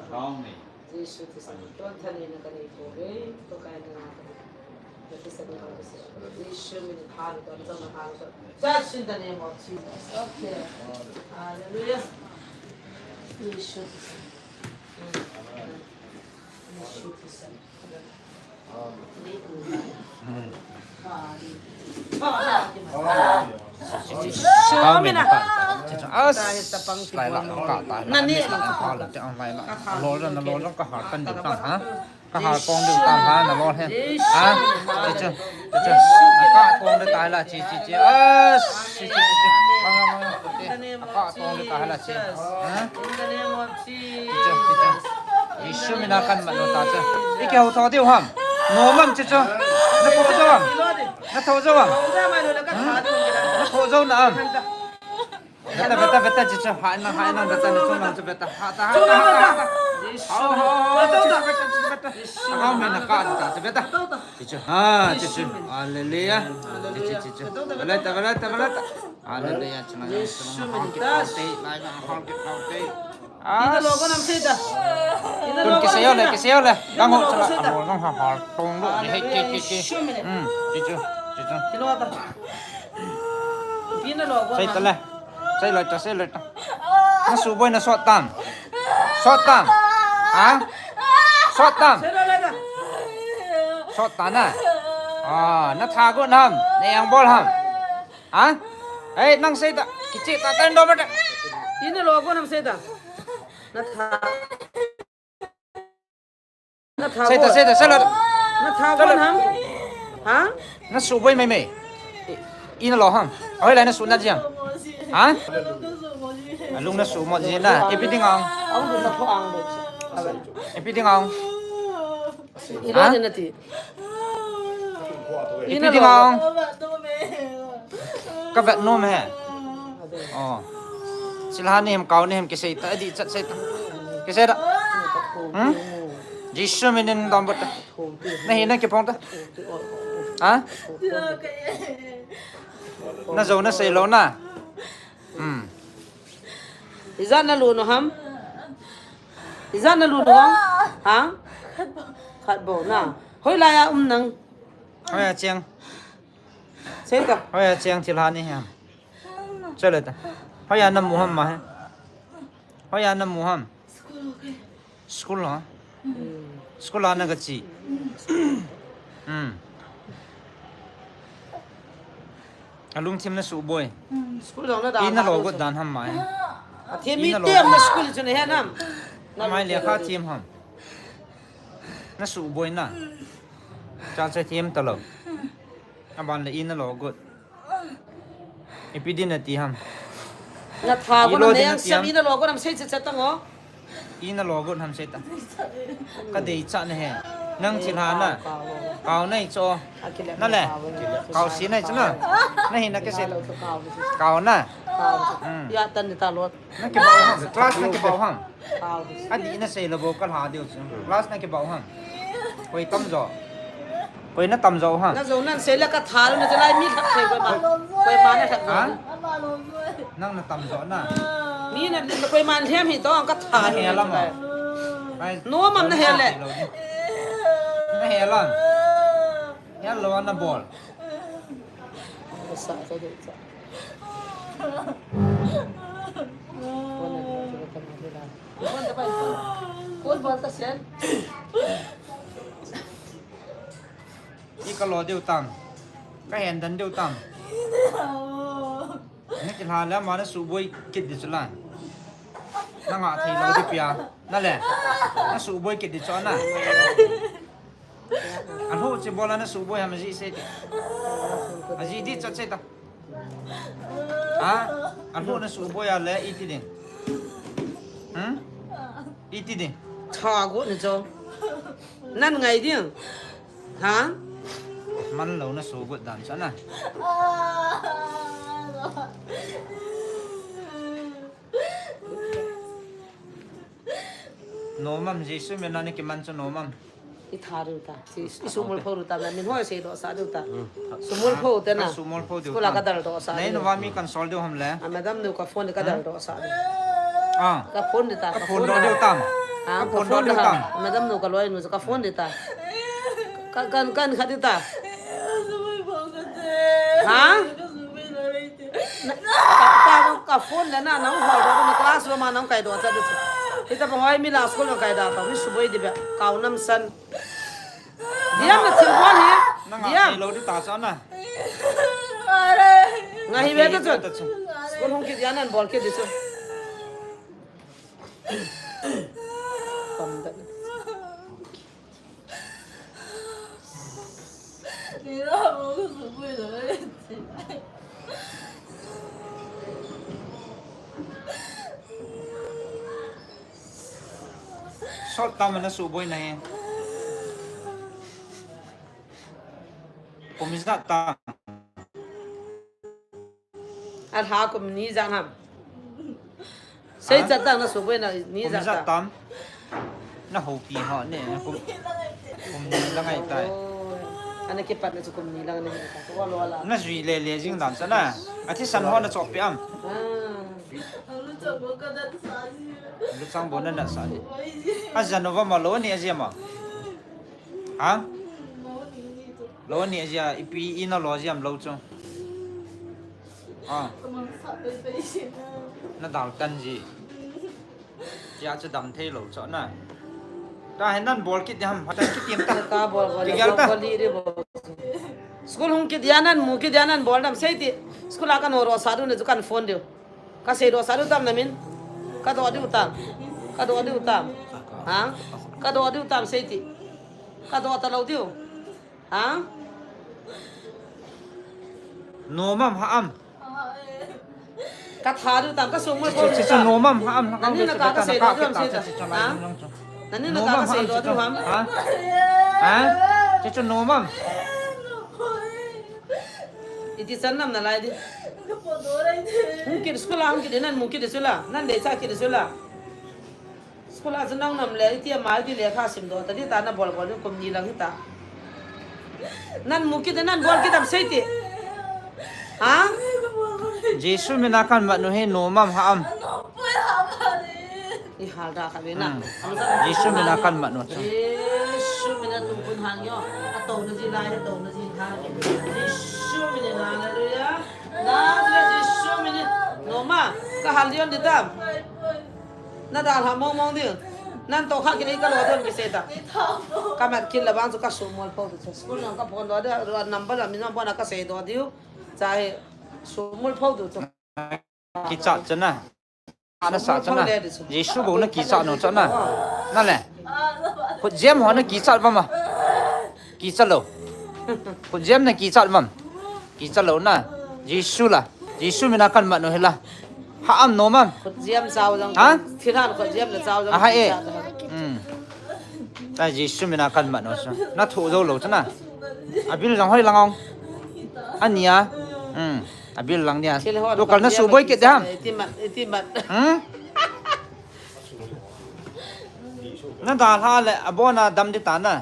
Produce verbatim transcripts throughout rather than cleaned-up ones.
Jesu Christ. Don't tell me na kani ko, eh? To kai na na kani. That is the name of Jesus. Jesu min in hal ko, jam na hal ko. Just in the name of Jesus. Okay. Hallelujah. Jesu Christ. Jesu Christ. Jesu min a kan mat lo ta chu. I kihou tho diu ham. Nom am chu chu. Na tho jou am. Na tho jou am. Hmm? Na tho jou na am. Beta, beta, beta, chu chu. Hai na, hai na, beta, na chu na chu beta. Ha ta, ha ta, ha ta, ha ta. Hao, hao, hao, chu chu beta, chu chu beta. Hao me na ka ta, chu beta. Chu chu. Ha, chu chu. Hallelujah. Chu chu, chu chu. Beta, beta, beta, beta. Hallelujah. Chu na, chu na. Hao ke, hao ke. Ina lo ko nam se da. Ina lo ko nam se da. Kisei le, kisei le. Dang ho chala. Amo dang ha ha tong lo. He ke ke ke. Hmm. Chichu. Chichu. Ina lo ta. Ina lo ko. Sei ta le. Sei le ta, sei le ta. Na suboi na sot tam. Sot tam. Ha? Sot tam. Sot ta na. Ah, na tha go nam. Na yang bol ham. Ha? Ei, nang sei ta. Kiche ta tan do mata. Ina lo ko nam se da. Na tha. Na tha. Sei ta, sei ta, sei la. Na tha ko nam. Ha? Na suboi mai mai. Ina lo ham. Oi la na su na jiang. Ha? Alung na su mo ji na. Ipi ding ang. Ang na tho ang do. Ipi ding ang. Ilo ni na ti. Ipi ding ang. Ka vet nom he. Oh. Silha ni hem kau ni hem kisei ta, di chat sei ta. Kisei ta. Hmm? Jesu min in dom bot ta. Na hi na kipong ta. Ha? Na jo na sei lo na. Hmm. Ijat na lu nu ham? Ijat na lu nu ham? Ha? Khat bou na. Hoilai a um nang? Hoi a cheng. Sei ta. Hoi a cheng thil ha ni ham? Chale ta. Hoi a na mu ham ma he? Hoi a na mu ham? School ha? School a na ka chi. Hmm. Alungthim na suboi. School jong na da. Ina lo got dan ham mai. A thim mi tem na school chu na he nam. Mai le kha thim ham. Na suboi na. Cha cha thim ta lo. Aban le ina lo got. Ipi din na ti ham. Na tha ko na ne yang siam ina lo ko nam sei che che ta ngo. Ina lo got ham sei ta. Ka dei cha na he. Nang thil ha na. Kau nei cho. Na le. Kau si nei cho na. Na hi na ke sei. Kau na. Hmm. Ya tan ni ta lo. Na kibau ham. Class na kibau ham. Adi na sei lo bo ka la deu chu. Class na kibau ham. Koi tam jo. Koi na tam jo ham. Na jo nan sei la ka thal na jalai mi thak thei koi ma. Koi ma na thak. Ha? Nang na tam jo na. Mi na koi ma hem hi to ka thal. Na he la ma. No mam na he le. Na he la. He lo na bol. Sa sa sa. Kon bol ta sen. I ka lo deu tam. Ka hen dan deu tam. Ni ki la le ma na suboi kit di chu la. Na nga thei lo di pia. Na le. Na suboi kit di chu na. Alhu chi bola na suboi ham ji se ti. Aji di chat se ta. Ha? Alhu na suboi a le iti ding. Hmm? Iti ding. Tha go ni jo. Nan ngai ding. Ha? Man lo na su got dan cha na. Nomam Jesu min na ni kiman chu nomam. I tha ru ta. I sumol pho ru ta na min hoi se do sa ru ta. Sumol pho te na. Sumol pho diu. School a ka dal do sa. Nei no va mi kan sol diu ham le. A madam nu ka phone ka dal do sa. Ah. Ka phone de ta. Ka phone do diu tam. Ha, ka phone le ha. Madam nu ka loi nu ka phone le ta. Ka kan kan kha di ta. Ha? Ka phone le na nang hol do na class lo ma nang kai do cha di. Ita pa hoi mi la school ma kai da pa mi suboi di ba. Kau nam san. Diam na thil bol hi. Nang a lo di ta cha na. Nga hi ve ta chu. School hung kit ya nan bol kit di chu. Sot tam na suboi na hi. Kum ijat tam. Alha kum ni ijat ham. Sei chat tang na suboi na ni ijat tam. Na hopi ho ne kum, kum ni la ngai tai. Ana kipat na chu kum ni la ngai tai. Wa lo la. Na jui le le jing dan cha na. Athisan ho na chop pi am. Lu chang bo na na sa ni. Ajan no va ma lo ni aji ma. Ha? Lo ni aji a ipi ina lo aji am lo chu. Ah. Na dal tan ji. Chia chu dam thei lo chu na. Ta hen nan bol kit ham, hatan kit tiam ta. Ka bol bol. Ti gel ta. Bol li ri bol. School hung kit ya nan mu kit ya nan bol dam sei ti. School a kan ho ro sa du ne chu kan phone diu. Ka sei do sa du tam na min. Ka do diu tam. Ka do diu tam. Ha? Ka do diu tam sei ti. Ka do ta lo diu. Ha? Nomam ha am. Ka tha diu tam ka sung mo. Chichu nomam ha am. Nani na ka ka sei do diu am sei ta. Ha? Nani na ka ka sei do diu am. Ha? Ha? Chichu nomam. Iti chan nam na lai di. Hung kit school a hung kit nan mu kit school a. Nan de cha kit school a. School a chu nang nam le, iti ama iti lekha sim do, ta di ta na bol bol ni kum ni lang hi ta. Nan mu kit nan bol kit am sei ti. Ha? Jesu mina kan mat nu hi nomam ha am. I hal da ka be na. Hmm. Jesu mina kan mat nu chu. Jesu mina tum pun hang yo. A to na ji lai, a to na ji hang. Jesu mina, hallelujah. Na Jesu mina. Nomam, ka hal yon di tam. Na dalha mong mong ding. Nan to kha kile ka lo don kisei ta. Ka mat kit la bang chu ka sumol pho tu chu. School nang ka phone do de, number la mi number na ka sei do diu. Chai sumol pho tu chu. Kichat chana. Ana sa chana. Jesu bou na kichat no chana. Na le. Khut jem ho na kichat ba ma. Kichat lo. Khut jem na kichat bam. Kichat lo na. Jesu la. Jesu mina kan mat nu hi la. Ha am nomam. Khut jem chau jang. Ha? Thiran khut jem le chau jang. Aha e. Hmm. Ta Jesu mina kan mat nu sa. Na thu jo lo chana. Abil lang hoi lang ong. Ania. Hmm. Abil lang nia. Tu kal na suboi kit dam. Iti mat, iti mat. Hmm? Na dalha le abona dam di ta na.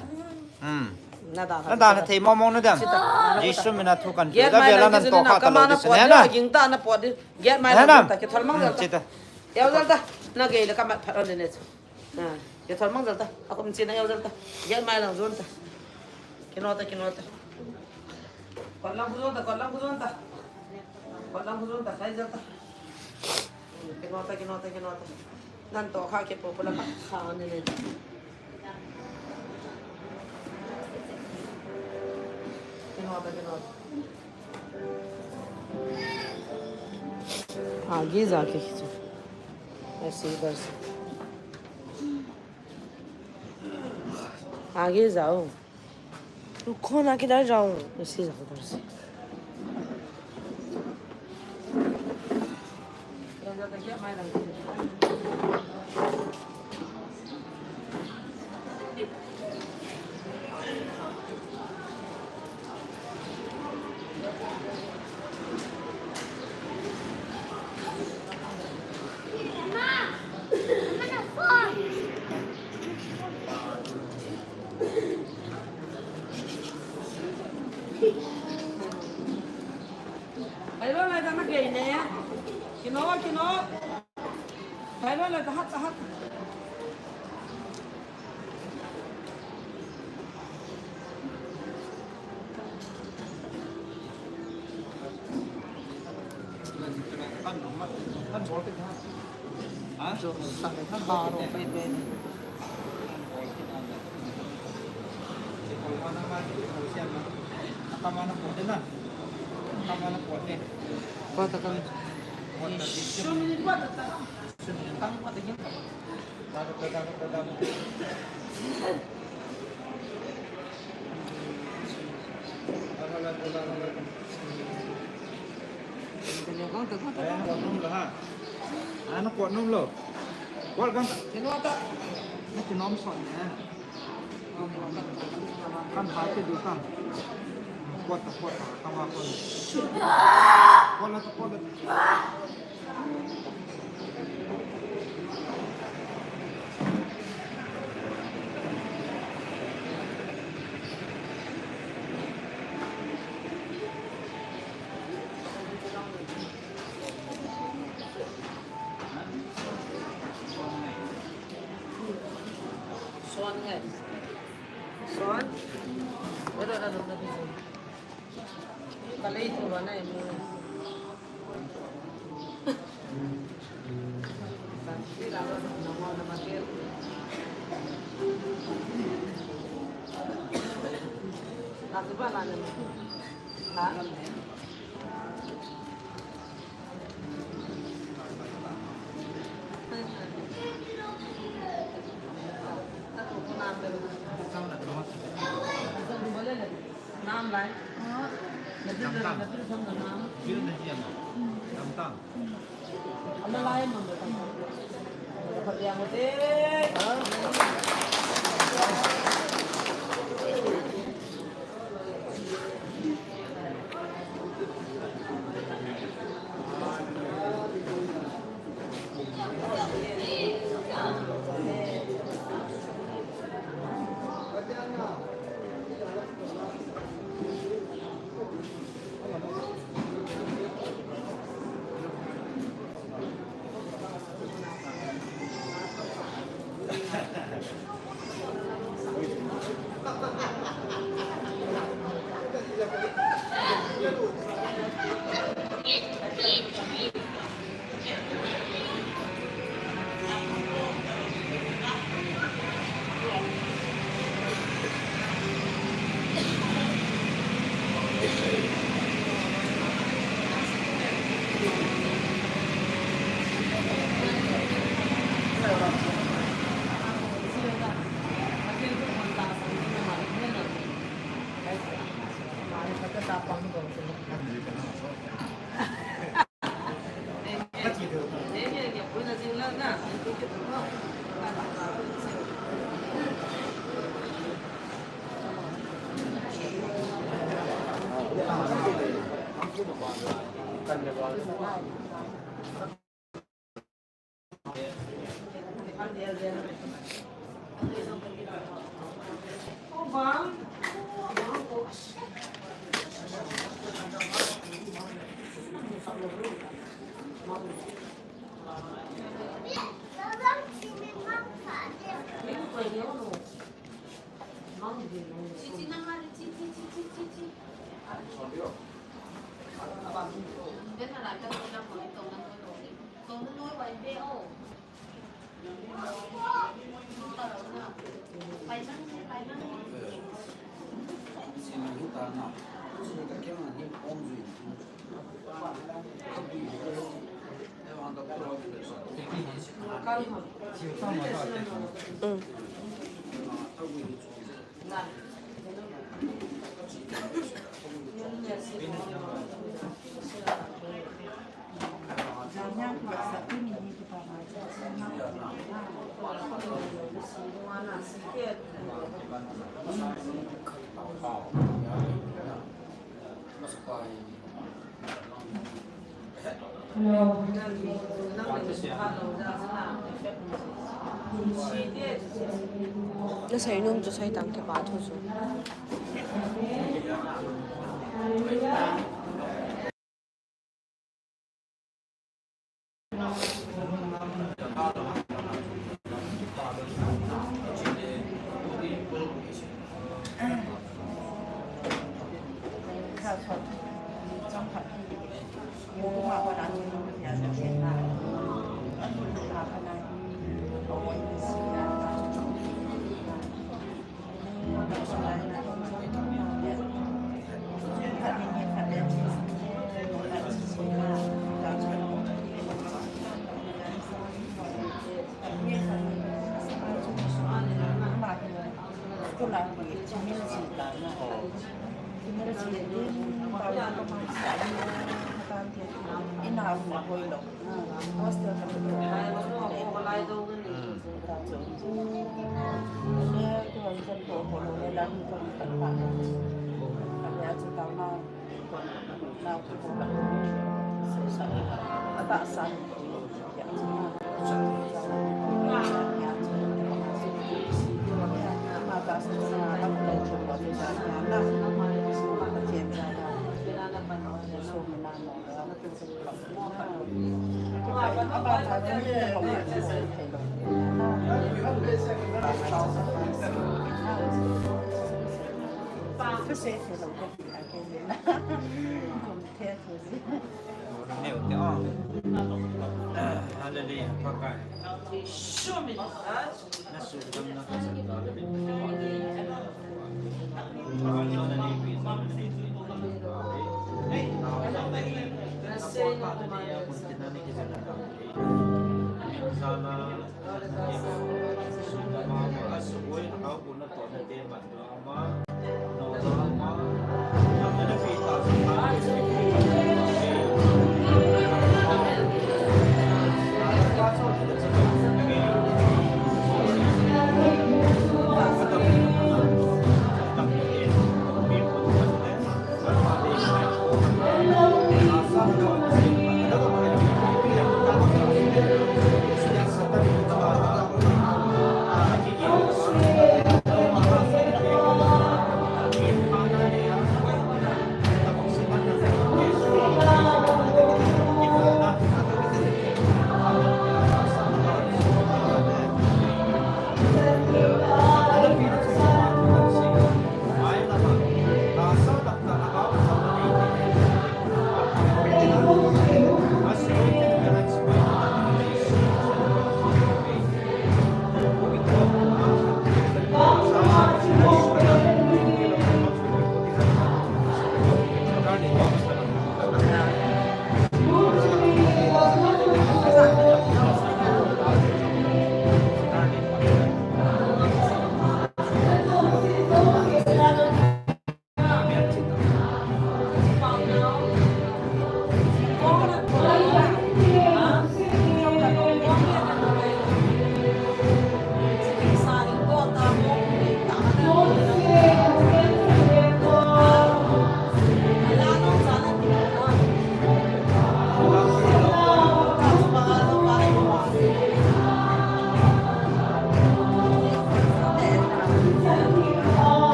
Hmm. Na dalha thei mong mong na dam. Jesu mina thu kan. Get mai lang nan to kha ta lo di sene na. Ging ta na pot di. Get mai lang ta ke thol mang ta. Yau ta. Na ge le ka mat phat on ne. Ke thol mang ta. Akum chi na yau ta. Get mai lang zon ta. Kino ta, kino ta. Kotlang khu zon ta, kotlang khu zon ta. Kotlang khu zon ta, khai zon ta. Kino ta, kino ta, kino ta. Nan to kha ke po pula kha kha ne ne. Kino ta, kino ta. आगे जाके खींचो, ऐसे इधर से आगे जाओ। रुको ना, किधर जाऊं? ऐसे जाओ उधर से। Hello, lai ta na ke ne. Kino, kino. Hello, lai ta hat, hat. Jo sa le kha ro pe pe. Kua ta kan. Ana kuat nom lou. Kuat kan. Kino ta. Ni kinom son ne. Kan ha ke du kan. Kuat ta, kuat ta, kan ha kuat. Kuat la, kuat la. Son hai. Son. Ero na na na. Kalei tu ba na imu. Nam lai. Nasei nom chu sei tang, kipa thu chu. Kona ki chimil si ta na. Chimil si din, ba ko ma sa ni, matan te, ina mo ko lo. Hostel ka lo. Hmm. Ne ko ko ko lo, ne lang ko ko pa. Ka ya chu ta na. Hallelujah. Pakai. Na sudam na kasat ta le.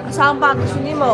Kasama pa, gusto niyo mo?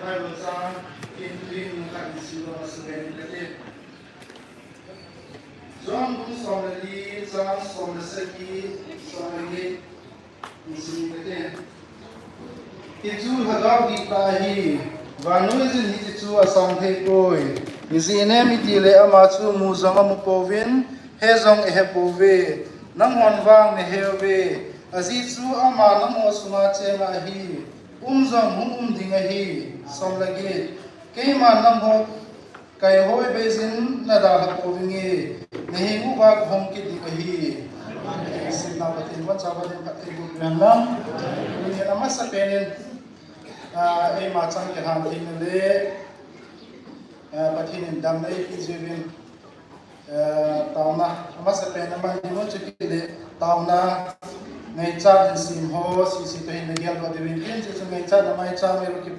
Bible chang, kin kin khat in sim lou masa pen kati. John bung som le li, chang som le sagi, som le get in sim kati. Hichu lhagao dihtah ahi, vannoi jin hichu asang thei poi. Ijeh inem itile ama chu mu jong amu pouvin, he jong ahe pouve. Nanghon vang nahe uve. Ajeh chu ama nangho sunga cheng ahi. Um jong hung um ding ahi. Som le get. Keiman nangho kaihoi beijin nadalha pouvinge. Nahenguva kahong kit ding ahi. Simna Pathen von chauva din Pathen bu pian lam. Tuni amasapen in, ah, eima chang kilhan theina le, ah, Pathen in damna eipe jiuvin. Eh, taona, amasapen a man ding chu kile, taona, ngaichat in sim ho, sese toh hin nagel doh diuvin tin, chuchu ngaichatna maicham, ki,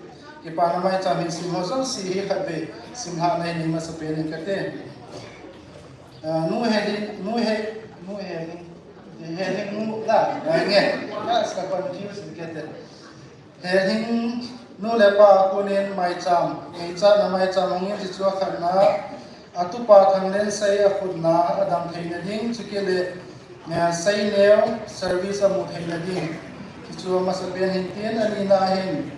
kipana maicham hin sim ho, jouse hi khatvei, simlhahna hi nei masapen in kati. Eh, nu Helen, nu He, nu Helen, Helen nu la, eh, nge, ka sa confuse kati. Helen nu le pa kunin maicham, ngaichatna maicham hungin chuchu akhatna, atupa Thanglensei akhutna adang theina ding, chukit le, eh, seineo service amu theina ding. Chuchu amasapen hin tin, anina hin,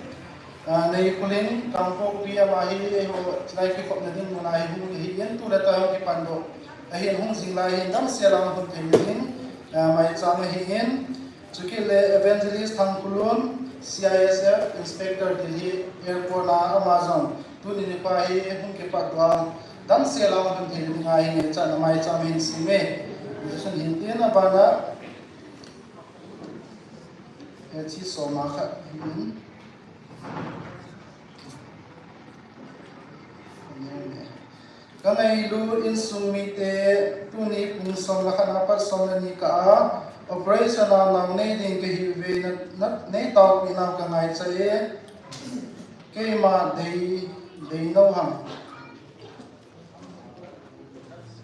ah, Neikholing Kangpokpi ama hi, eiho, chulai kikhopna ding muna hi hung hi in, tu le ta hung kipan doh. Ahin hung jing lai hin damsel a hung theina ding, ah, maicham ahi in, Chukit le Evangelist Thangkhulun, C I S F Inspector Delhi Airport a ama jong tuni nikho hi hung kipat doh a, damsel a hung theina dinga hi ngaichatna maicham hin sime. Hichun hin tin abana, eh, chi soma khat hin. Ka ngailu insung mite tuni pung som le khat a pat som le ni kah a operation a nao nei ding kahiuve, na, na, nei taopeh nau ka ngaicha e. Keima dei, dei nou ham.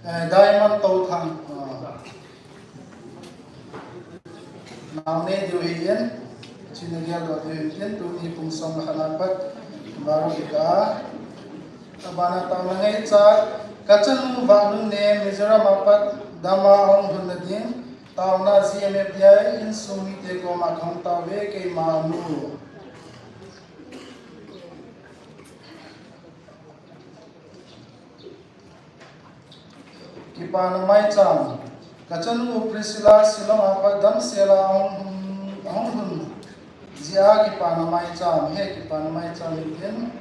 Eh, Diamond Touthang. Ah. Nao nei diu hi in, china gel doh diu hin tin, tuni pung som le khat a pat, baro kikah a. Abana taona ngaichat, ka chanu Vanunnem Mizoram a pat, dam a hung lhun na ding, taona G M F D I insung mite koma kahung taove, keima anu. Kipana maicham. Ka chanu Priscilla Shillong a pat damsel a ahung, ahung lhun jeh a kipana maicham. He kipana maicham hin tin.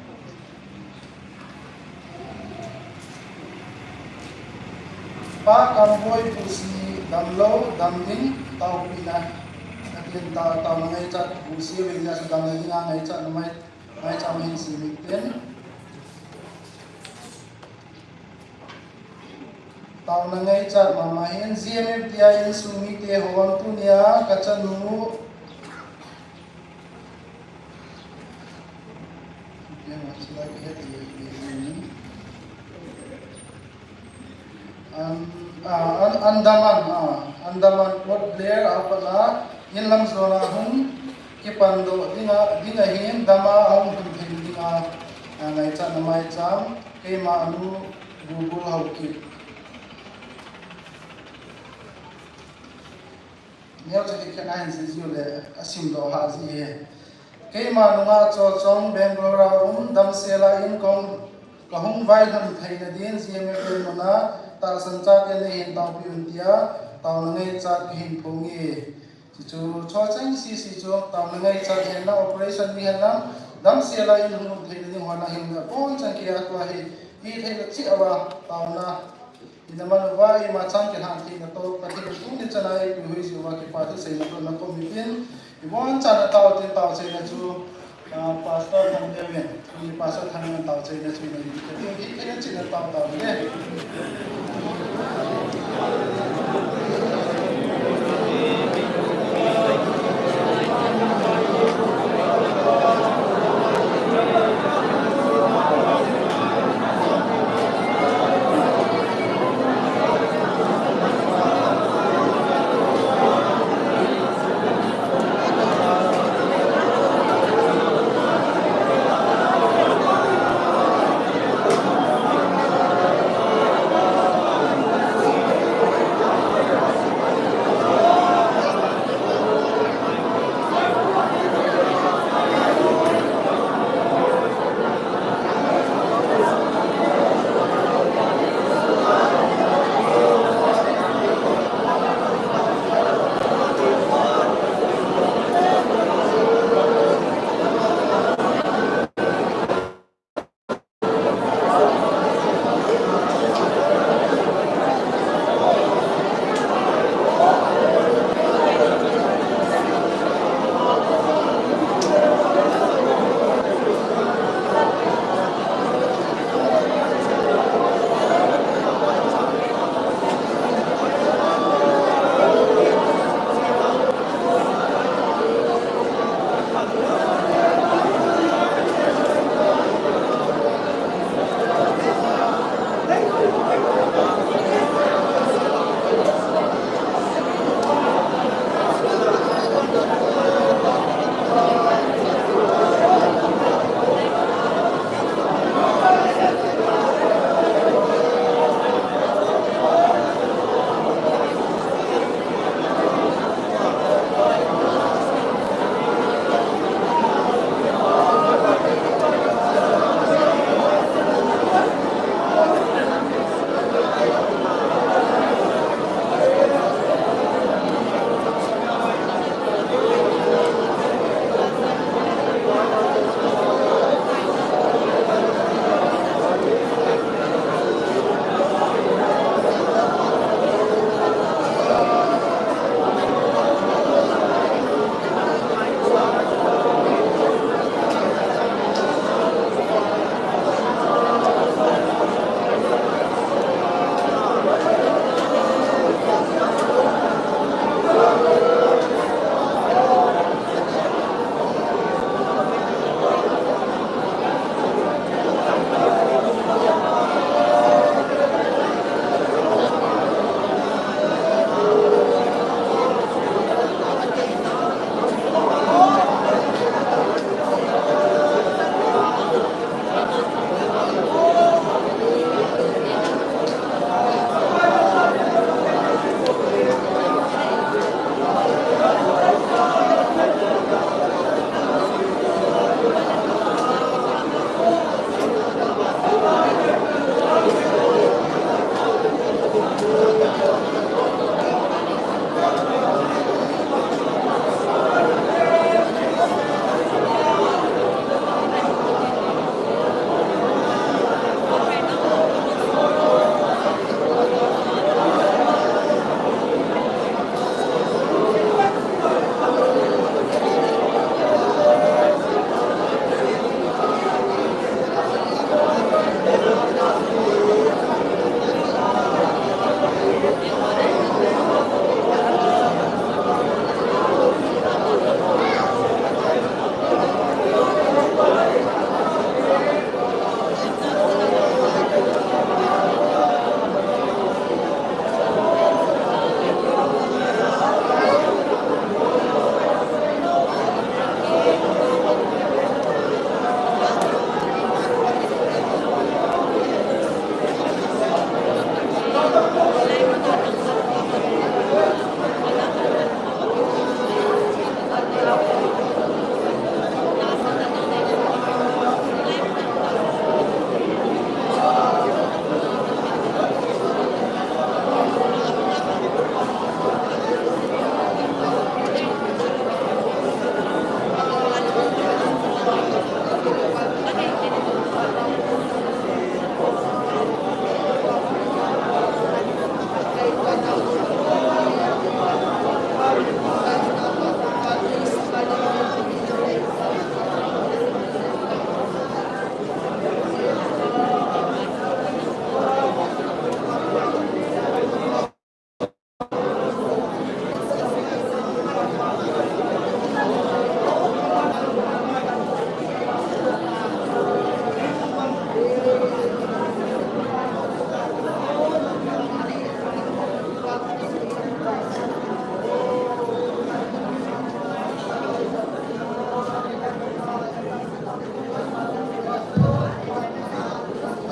Pa Kamboi Pusi damlou, dam ding, taopehna. Atin ta, taona ngaichat Pusi veng na sa damna dinga ngaichatna mai, maicham hin sim hin tin. Taona ngaichat mama hin G M F D I insung mite ho vang tunia ka chanu. An, ah, An, Andaman, ah, Andaman Port Blair a pat a, inlam jona hung kipan doh dinga, dinga hin dam a hung lhun thei dinga, ah, ngaichatna maicham. Keima anu Google Haokip. Neocha kikhen ahin jih jiu le, asim doh ha ji e. Keima nunga Chochong Bangalore a um damsel a in kong kahung vailhun theina din G M F A muna tahsan chate neihin taopeh un tia, taona ngaichat kahin phong e. Chuchu, Chocheng C C chu, taona ngaichat hen lang, operation ni hen lang, damsel a in hung um theina ding hon ahin, abonchan kei a tua hi, itheina cheh uva, taona, ina man uva, ima chan kilhan theina toh, Pathen in tuni chan a eipui hoi jiu va, kipa thu seina toh, na kom in tin, ibonchan a tao tin, tao seina chu, Ah, Pastor Thangdevin, tuni Pastor Thangdevin tao chaina chu ina ding kati, itheina cheh in tao tao le.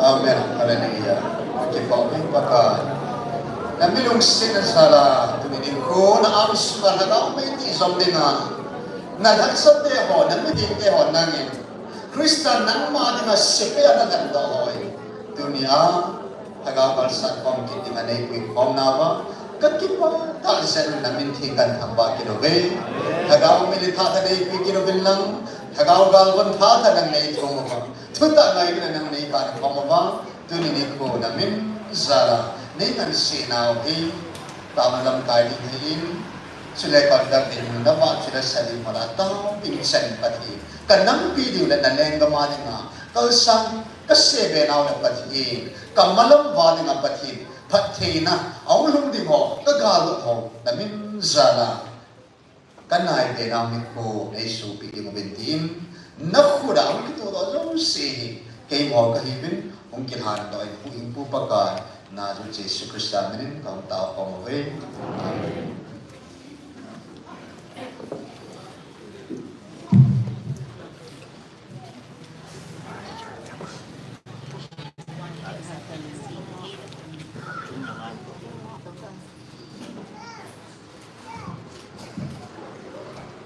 Amen. Hallelujah. Kipah uve Pakai. Na milungsetna jal'a tuni nikho na angsunga lhagao mei tijom dinga, na lhatsate ho, na midingte ho nangin Christa nangma dinga sepai a na lhendoh ho hi, tunia lhagao kalsat khom kit dinga neipui khomnauva kakipah tah jeh in na min thangvah kit uve. Lhagao mei le thahat neipui kit uvin lang, lhagao galvon thahat nang neithum uva, thutah ngailutna nang neikan khom uva, tuni nikho na min jal'a nei ngansena u hi, taona lamkai ding ahin, chule conduct ding, na vahchoi le sa ding, mala tao ding chan Pathen, ka nampi diu le na lenggam a dinga kalsang kasei be nau le Pathen, ka malam uva dinga Pathen, phattheina ahung lhung ding ho, ka gallut ho, na min jal'a ka naipe nau nikho nei sohpeh ding uvin tin, na khut a hung kitoh doh jouse hi, keiho kahiuvin, hung kilhandoh in, huhhingpu Pakai, na Jesu Christa minin kahung tao khom uve. Amen.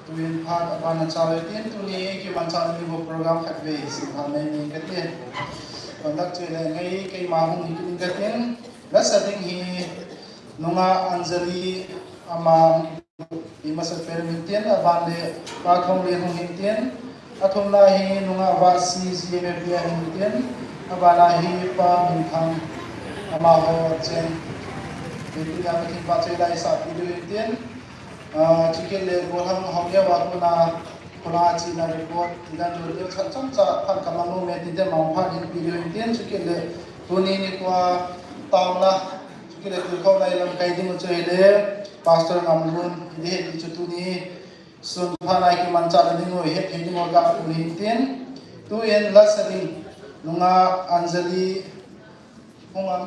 Tuin phat abana chao utin, tuni kimanchah ni ho program khatvei simha nei ni kati. Conduct choi le ngai keima hung hi kit ing katin, lasa ding hi nungah Anjali ama hi masapen hung hin tin, aban le Pa Thonglen hung hin tin, athumna hi nungah Vahsi G M F D a hung hin tin, abana hi Pa Minthang amaho cheng. Tunia Pathen vahchoi la isahpeh diu hin tin, ah, chukit le Golhang Haoneo a kona, kona china report, idan jo diu chan chomcha phat kamang nom e tin te mang phat hinpeh diu hin tin, chukit le tuni nikho a taona, chukit le tukhom lai lamkai ding u chu hile, Pastor Ngamlun, idihe ti chu tuni, sun phat a kimanchahna ding u, hetthei ding u kapeh u hin tin, tuin lasa ding, nungah Anjali, hung am.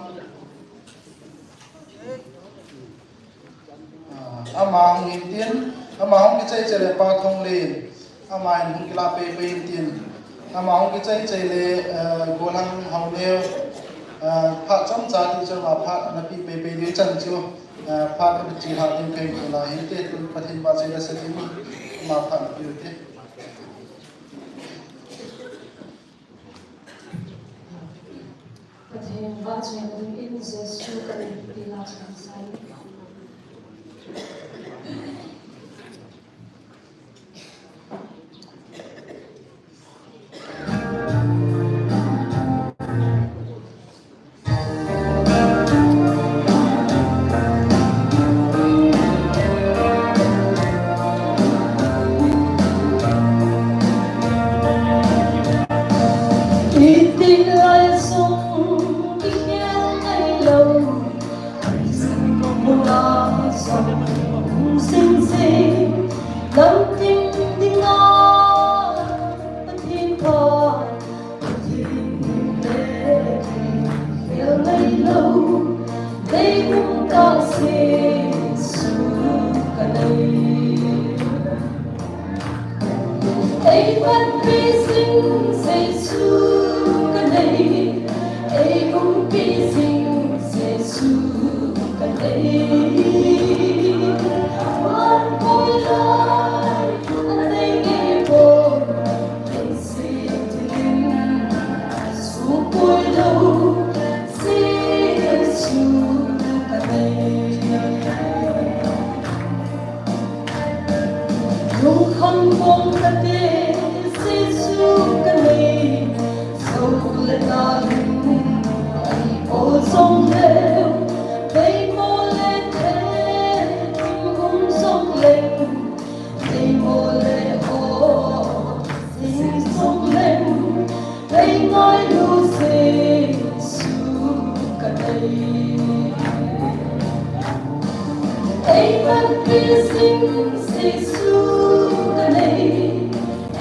Ah, ama hung hin tin, ama hung kichai chai le Pa Thonglen, ama in hung kilah pei pei hin tin, ama hung kichai chai le, eh, Golhang Haoneo, eh, phat chomcha ti chu ama phat ana pe pei pei ding chan chu, eh, phat ana chilhah ding kahin kila hin te, tun Pathen vahchoi la sa ding, ama phat ana pe u te. Pathen vahchoi dingin Jesu ka min in la chang sai. Itilai sung kikhel ngai lou, mula sung sing sing, lam ting ding a, Pathen pha. Lungkham bong kate, Jesu ka nei, so le ta lung, ai o song le, bei mo le the, ting um song le, bei mo le o, sing song le, Ei ngailu Jesu ka nei. Ei panpi jing Jesu ka nei.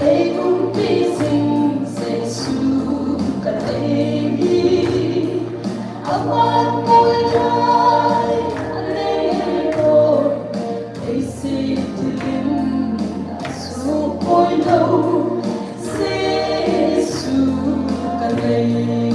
Ei umpi jing Jesu ka nei. Aman moi lai a nei ko. Ei se thilin a sukoi lou, Jesu ka nei.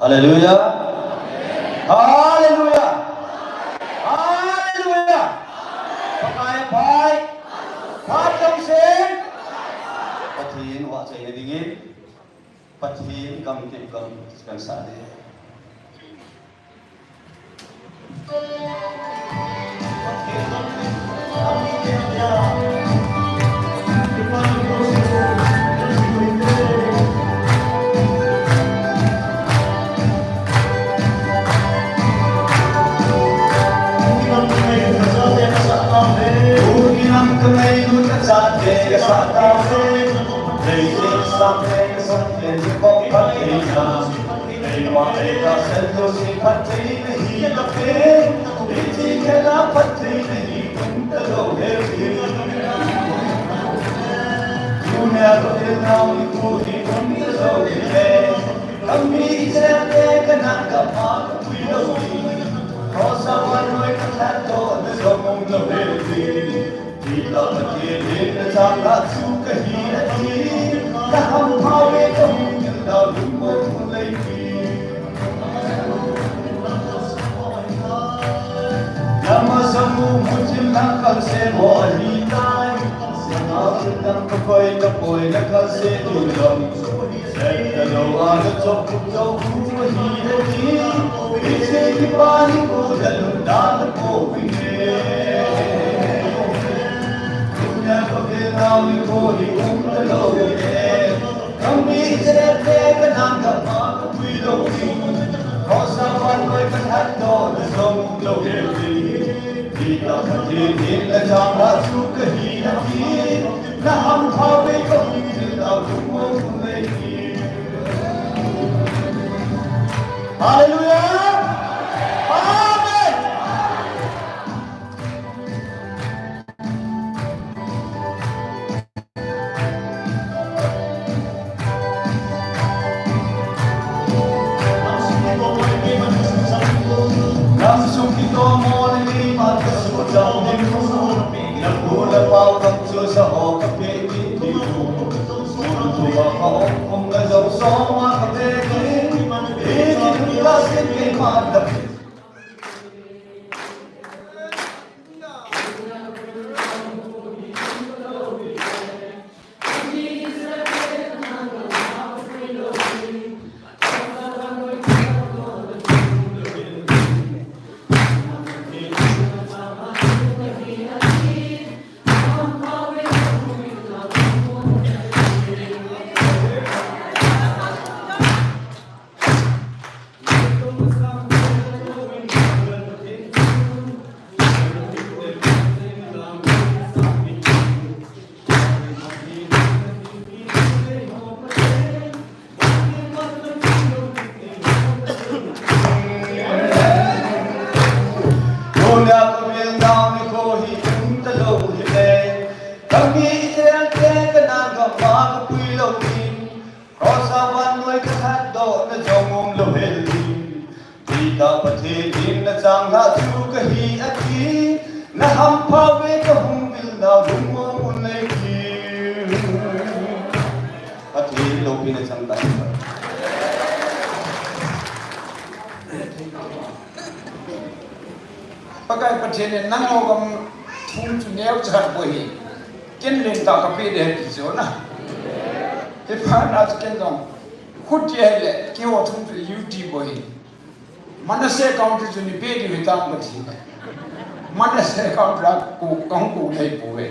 Hallelujah. Hallelujah. Hallelujah. Pakai pai. Patong sing. Pathen vahchoina dingin. Pathen gam kit gam kan sa ding. Hallelujah. Amen. Cross a vannoi ka lhatdohna jong umlou hel in. Peter Pathen in nachang lhah chu kahi ati. Nahampha uve kahung vil nau lungmong un nei ti. Pathen loupina chang tai. Pakai Pathen in nangho gam thum chu neocha khat bou ahi. Ken lentah kapeh ding ahi ti chu na. Hiphat na chu ken jong. Khuti ahile, keiho thum chu U T bou ahi. Manasseh account chu nei peh diu hitam kati. Manasseh account a ko, kahung ko nei pouve.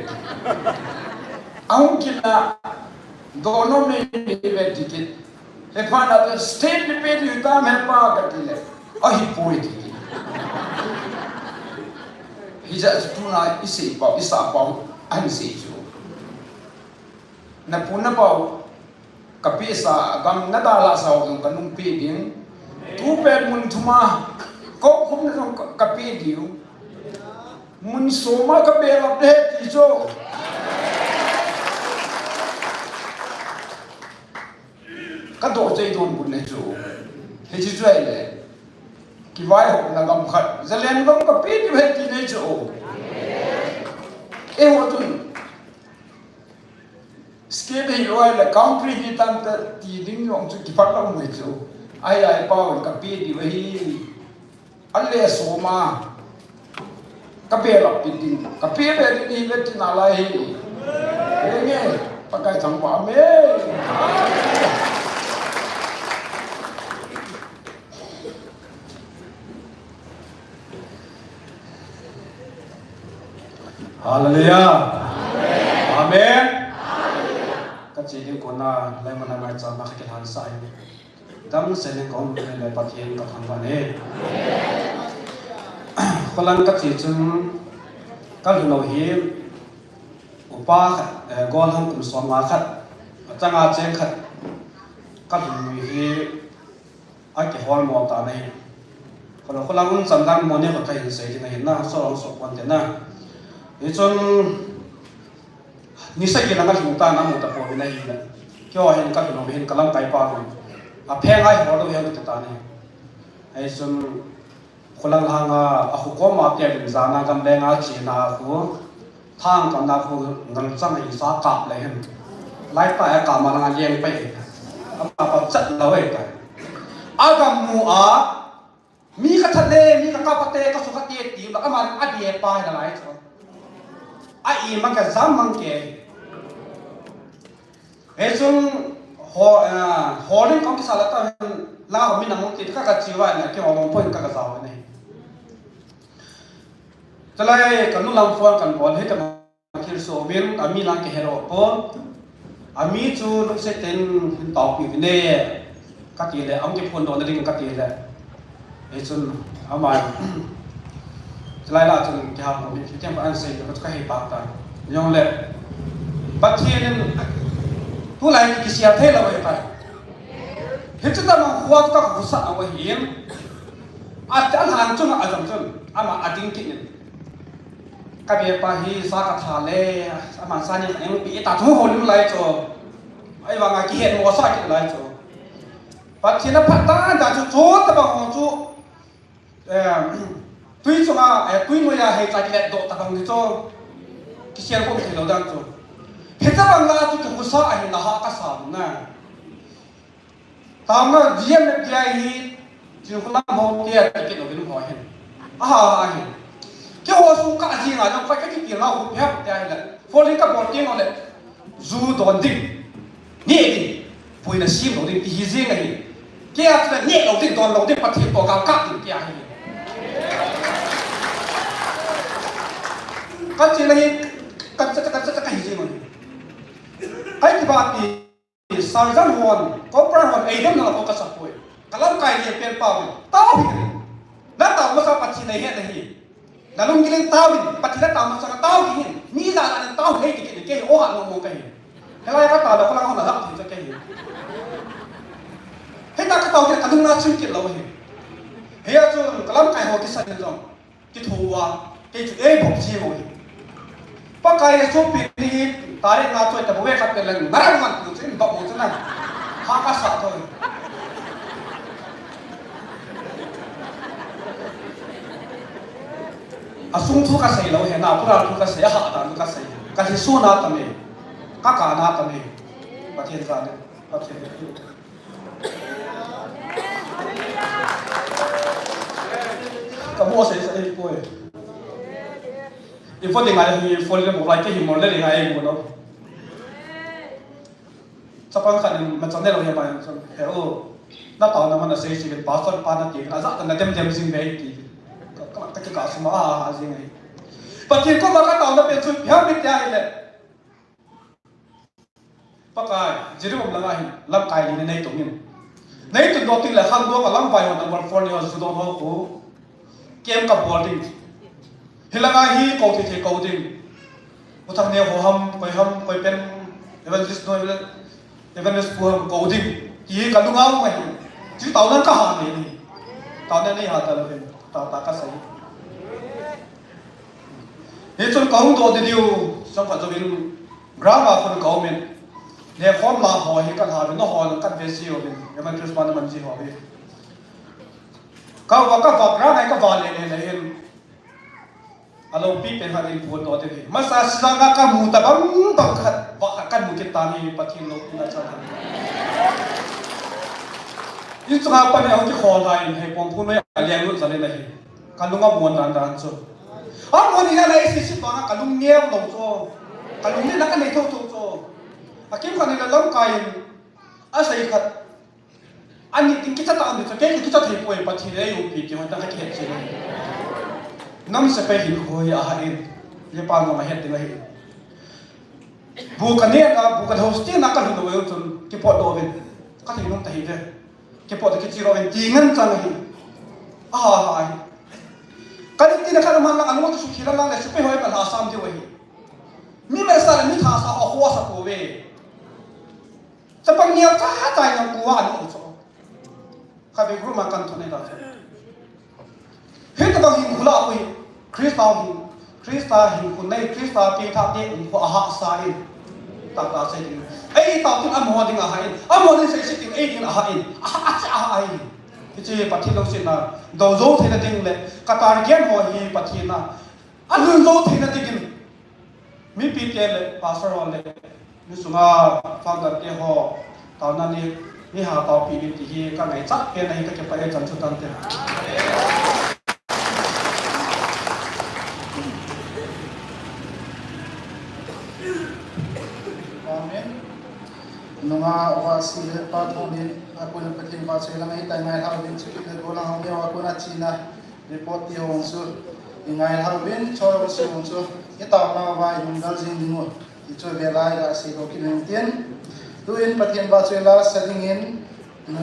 Ahung kit na, donom nei nei ve ti kit. Hiphat na chu state nei peh diu hitam hepa kati le. Ahipoi ti kit. Hijeh chun tuna isei pau, isa pau, ahin sei chu. Napu napau, kapehsa, agam nadalhah sa ho jong kanung peh ding. Tupet mun thum a, kakhopna jong ka, kapeh diu. Mun som a kabelap ding ahi ti chu. Kadoh chei don bou ahi chu. Hiche chu ahile. Kivaihopna gam khat. Zalen gam kapeh diu ahi ti ahi chu. Eiho chun. State hilou ahile country hitam ti ding jong chu kipat lou ahi chu. Ai ai pau ka pe di ahi. Ale soma. Ka pe la pe din. Ka pe be din hi le tin alai hi. Nge, Pakai thangvah me. Hallelujah. Amen. Ka che ding kona, lai mana mai cha ma ka kihan sa ai. Dam se ning ka um le Pathen ka thangvah e. Kholang ka che chun ka lhun u hi upa khat, eh, gol hung kum som nga khat, achanga cheng khat ka lhun u hi a kihol mo ta na hi. Kholang kholang un chan dang mo ni kho ka hin sei ding ahi na, so hung so pon te na. Hichun Ni sagi langa lhung ta na mu ta pon ahi le. Keiho hin ka lhun u hin ka lamkai pa hin. A pheng ai hol u hin ka ta ni. Ai sun kholang langa a khu koma pia lim jana gam lenga china khu. Thang kam na khu ngal chang hi sa kap le hin. Lai pa a kap ma langa leng pai. Ama pa chat la wei ta. A gam mu a Mi ka that le, mi ka kap te, ka su ka te ti, la ka man a de pa hi la lai chu. A i mang ka jam mang ke. He chung ho, eh, ho ling kong kisa la ta la ho mi na mo ti ka ka chi wa na ke ho long point ka ka sa wa ne. Chalai ka nu lam phone kan bol he ka Thil so min, a mi lang ke hero po. A mi chu lungset ten hin tao pi ne. Ka ti le, ang ke phone do na ding ka ti le. E chun, ama. Chalai la chun ke ha ko mi, ke an sei ka ka hei pa ta. Yong le. Pathian in, tu lai ki sia thei la wei pa. Hichu ta mang huat ka kusa a wei hin. A ta lang chun a jam chun, ama a ding ki nin. Ka be pa hi sa ka tha le, aman sa ni ka eng pi ta thu ho lim lai chu. Ai vang a kihen mo sa kit lai chu. Pathian a phat ta ta chu chu ta bang ho chu. Eh, tui chunga, eh, tui mo ya hei ta kilet do ta bang ni chu. Kisial ko thei lo dan chu. He ta bang la chu tu sa a hin la ha ka sa na. Tama G M F D I hi, Chinhulam ho tia ticket lo bin ho hin. Aha, aha hin. Keiho sung ka jing a, jong ka ki pil na hu pia tia hi la. Following ka bol ting le. Ju don ding. Ne ding. Puina sim lo ding ti hi jing a hi. Kei a chu ne lo ding, don lo ding, Pathian to ka ka ding tia hi. Ka chi la hi, ka cha ka cha ka hi jing a hi. Ai ki ba ti Sergeant hon, corporal hon, ei dem na ko ka sa poi. Ka lamkai le pen pa wi. Tao hi. Na tao masa Pathian nei he na hi. Na lung giling tao hi. Pathian na tao masa na tao hi. Mi la na tao he ki ki ke o ha no mo ka hi. He la ka tao da ko la hon la hi ka hi. He ta ka tao ke ka lung na chim ki lo hi. He ya chu ka lamkai ho ki sa ni jong. Ki thu a, kei chu ei bok chi mo hi. Pakai Jesu pi ni hi, tarik nga choi ta bo ve khat pe leng, na ram man tu chin bok mo chana. Ha ka sa thoi. A sung thu ka sei lo he na, pura thu ka sei, a ha ta thu ka sei. Ka hi su na ta me. Ka ka na ta me. Pathian za ne. Pathian ne. Ka mo sei sei poi. I fo ding ai hi fo le mo lai ke hi mo le ding ai mo no. Chapang khat in ma chang ne lo he bai chang. He o. Na tao na man a sei sei pastor pa na ti. Na za ta na dem dem sing ve ti. Ka ka ta ka suma a a sing ai. Pathian koma ka tao na pen chu pia mi tia le. Pakai, Jerusalem langa hin, lamkai li nei tong in. Nei tun do ting le khang do ka lamkai ho number four ni ho su do ho ko. Kem ka bol ding. Hi langa hi ko ti ti ko ding. Ko thang ne ho ham, koi ham, koi pen, evangelist no, evangelist pu ham ko ding. Ti ka lunga mai. Chi tao nan ka ha nei ni. Tao nan nei ha ta lo hin. Tao ta ka sai. Hichun ka hung doh ding diu, sangkhat jouvin, ground a khun ka um in. Nekhom la ho hi ka lha uvin, nangho nang kan ve ji uvin, evangelist pa na man ji ho hi. Ka va, ka va, ground a ka va le le le hin. A loupi pen khat in phone doh ding hi. Masa sanga ka mu ta bang bang khat, va khat ka mu kit ta ni Pathian lou na chan. Hichunga pan in ahung kikhol lai in, hei pongphu noi a leng lut jal in ahi. Ka lung amon dan dan chu. Amon in a lai sisi pa nga ka lung neo lo chu. Ka lung ni na ka nei tho tho chu. A kim khat ni la lam kai in a sei khat. Ani ting kicha ta ani chu ke kicha thei poi Pathen ei umpi ti hon ta ka kihet chi. Nam se pe hin khoi a ha in. Le pa no ma het ding ahi. Bu ka ne na, bu ka hosting na ka lhun doi chun, kipot doi uvin. Ka thei nung ta hi ve. Kipot kichi doi uvin, ti ngen chang hi. Aha, aha, hi. Ka ni ti na ka man lang, anu tu su khila lang, le su pe hoi ka la sam diu hi. Mi me sa le mi tha sa, ho ho sa ko ve. Sa pang nia cha cha na ku wa anu so. Ka be group ma kan thon nei ta. Hitabang hinkho la hui, Christa hin, Christa hinkho nei, Christa pengthah te hinkho a hahsa in. Tata sei ding. Ei tao tin amaho ding a ha in. Amaho ding sei sei tin ei ding a ha in. A ha, a ha, a ha in. Hiche Pathen lungsetna, dou jou theina ding le, ka target ho hi Pathen na. A lhun jou theina dingin. Mipi te le, pastor ho le, mi sunga founder te ho, taona ni, ni ha taopi uvin ti hi ka ngaichat pen ahi, ka kipah e, chan chu tante. Amen. Nunga vahsi le pa thomin, a kona Pathen vahsi lang ahitai, ngailhah uvin, chukit le golang hong neo a kona china. Report ti hong chu, i ngailhah uvin, choi hong chu, i taona uva i hung dal jing ding u. Ti chu velai la sei doh kit ning tin. Tuin Pathen vahchoi la sa dingin, nu,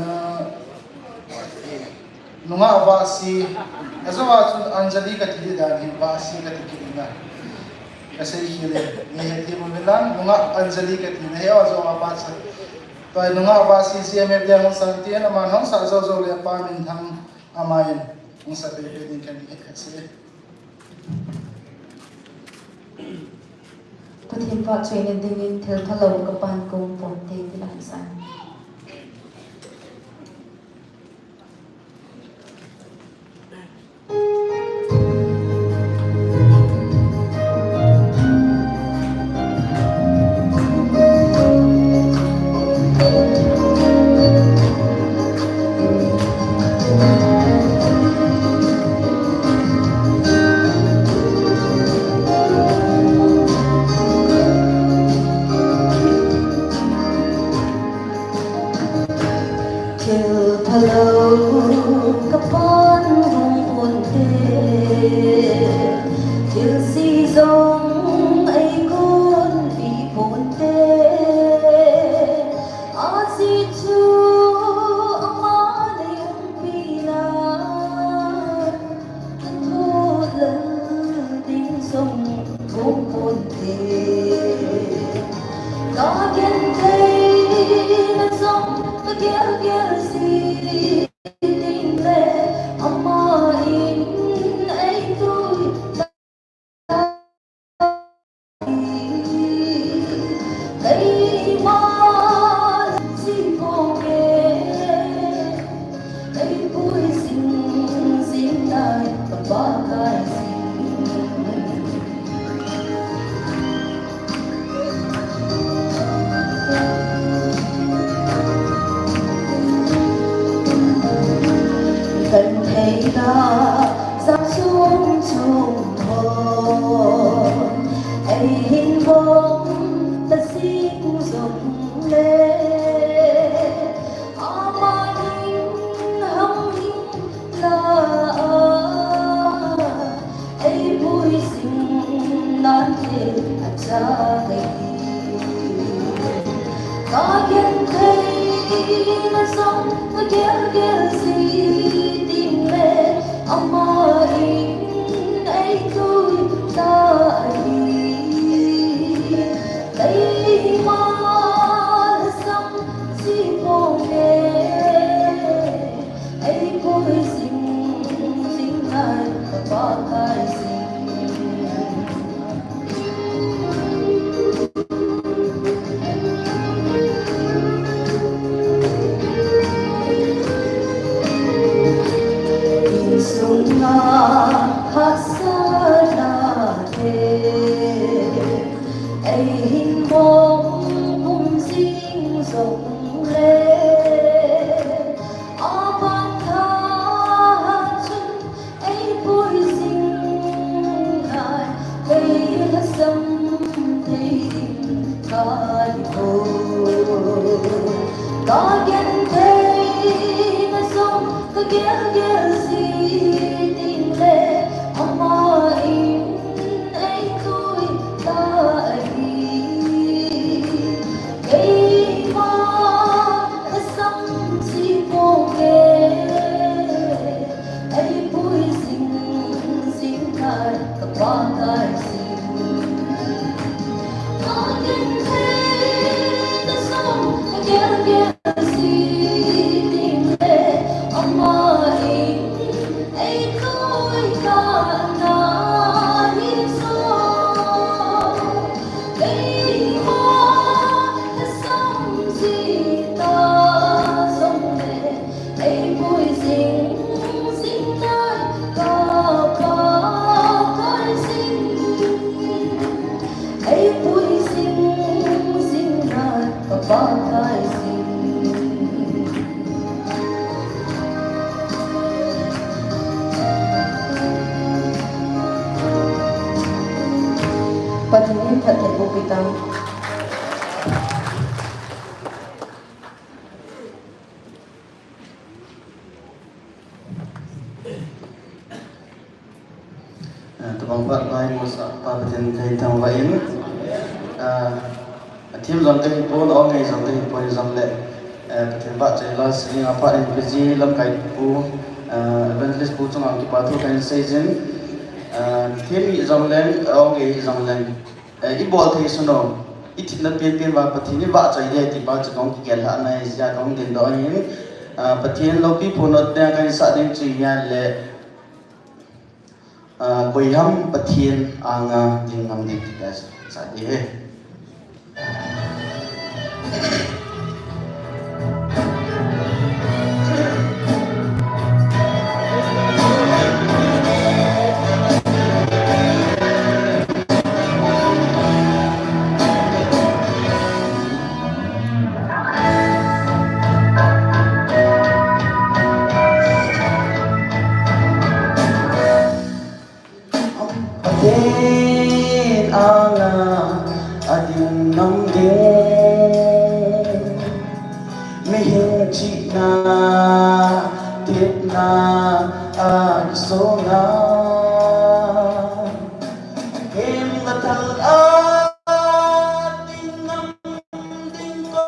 nunga vahsi, ajou a chun Anjali ka ti dan hin vahsi ka ti kit na. Ka sei khel e, ni he ti mo velang, nunga Anjali ka ti na he ajou a vahsi. Tua nunga vahsi C M F dia hong sang tin, aman hong sa jou jou le pa minthang. Amen. Hung sa pehpeh ding kan ding he khat se. Pathen vahchoina dingin thil phalou ka pan kong ponte ti lang san. Thil phalou ka pan hung ponte, thil si jong ei kon pi ponte. Ajeh chu ama nei umpi na, ka thot lal ding jong thum ponte. Ka genthei na jong ka gel gel ji ding le, ama in ei tui Kan theina jat chung chung ho, ei hin bom ta jing jong le, ama hin ham hin la a, ei pui jing nan te a cha kei. Ka genthei na jong ka gel gel ji ding le, ama in ei tui ta hi. Keima la jong ji ponge, ei pui jing jing nai ka Pakai jing. Insung a Ka gentheina jong ka gelgel ji ding le, ama in ei tui ta ahi. Keima ka sam ji ponge, ei pui jing jing nai ka Pakai jing. Ka gentheina jong ka gelgel ji ding le, ama in ei tui ta ahi jo. Keima ka sam ji ta jong le, ei pui jing jing nai ka Pakai jing. Ei pui jing jing nai ka Pakai jing. Pathen in phatthei boh pi tang. Ah, tabang phat lai musa Pa Pathen thei thangvah in. Ah, athem jong kahi pon, aw ngei jong kahi pon jong le, ah, Pathen vahchoi la sining a phat in P G lamkai pu, ah, Evangelist pu chunga kipa thu kahin sei jin. Ah, them hi jong leng, aw ngei hi jong leng. Eh, i bol thei sun o, i themna penpen uva Pathen i vahchoi ding ti pa chu kahung kigel lhah na ahi jeh a kahung dingdoh ahin, ah, Pathen loupi phondohna kahin sah ding chu ahile, ah, koi ham Pathen anga ding ngam ding ti pa sah ding ahi. Pathen anga ading ngam ding, mihem chihna, tepna a kisonga, hem le thal a ding ngam ding ko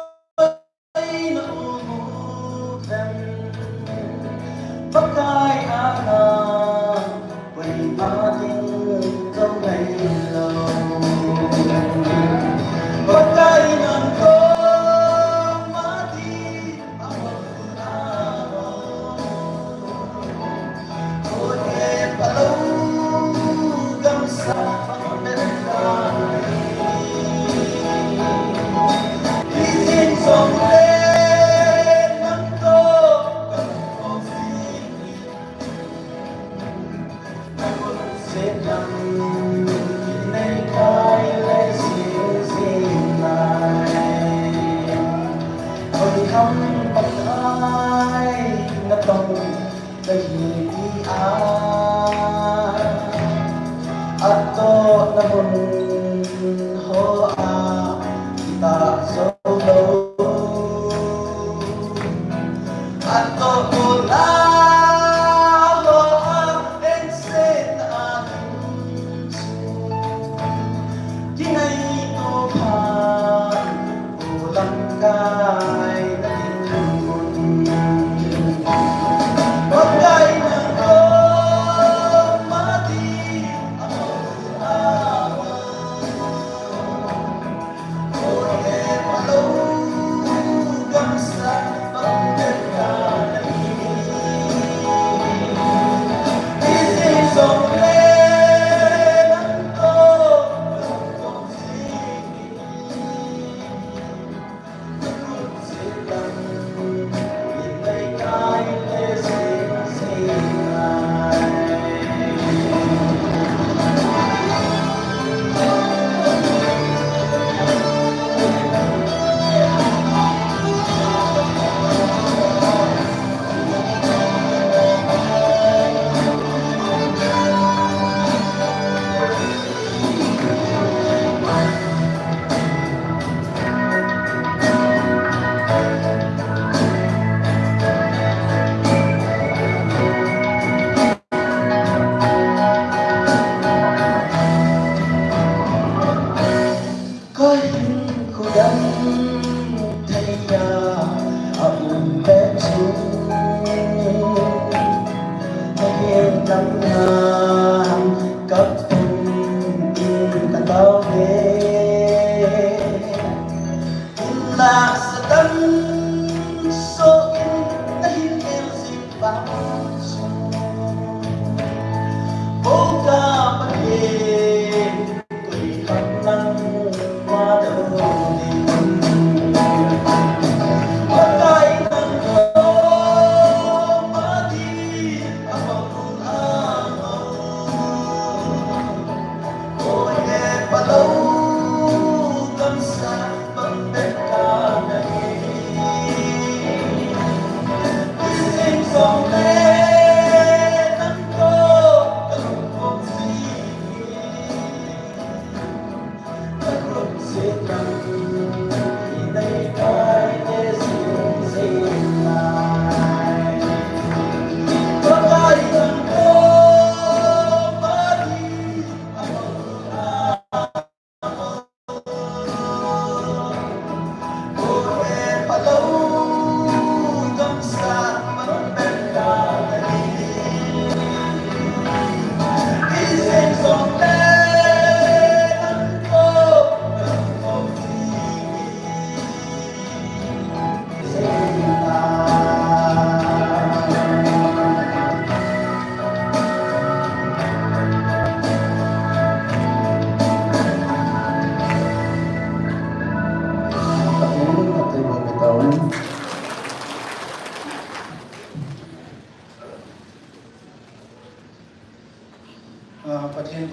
Kahi tia, atohna mun hoa kitah jou lou, atohna hoa ensetna a ding chu kingaito phat.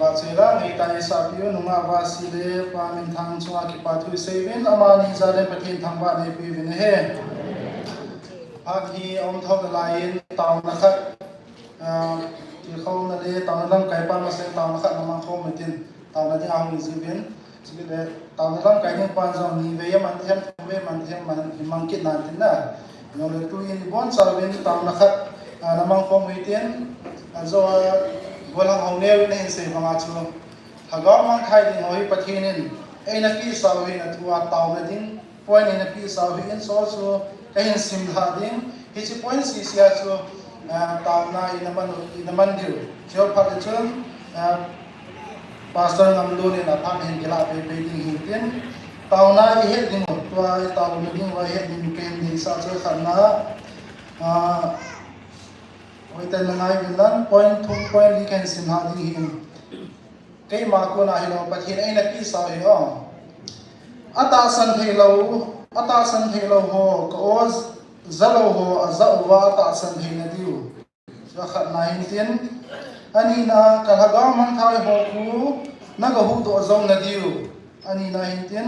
Vahchoi lang, hei tani sapiu nungah Vasi le Pa Minthang chunga kipathu iseiuvin, amani jal in Pathen thangvah neipeuvin ahi. Phat hi aum thou nalai in taona khat, ah, tilkhouna le taona lamkai pa masang taona khat namang khom utin, taona ding ahung jiuvin. Chule taona lamkai ding pan jong nivei aman them, thumvei aman them, man, imang kit nan tin na. Nole tuin ibonchauvin taona khat, ah, namang khom utin, ajo a, gollhang hou neo in ahin sei banga chu, Lhagao mangthai ding ho hi Pathen in eina pehsau ahin, athua taona ding point eina pehsau ahin, so chu kahin simlhah ding. Hiche point sese a chu, ah, taona ina man, ina man diu. Chule phat le chun, ah, Pastor Ngamlun in aphat hin kilah pehpeh ding ahin tin. Taona ihet ding u, tua itaona ding uva ihet ding kahin deisah chu khatna, ah, hoiten nangai uvin lang, point thum point li kahin simlhah ding ahin. Keima kona hilou, Pathen eina pehsau ahi o. Atahsan theilou, atahsan theilou ho, ka-o jalou ho ajah uva atahsan theina diu. Chua khatna ahin tin, anina, ka lhagao mangthai ho khu nagahuhdoh jouna diu. Anina ahin tin,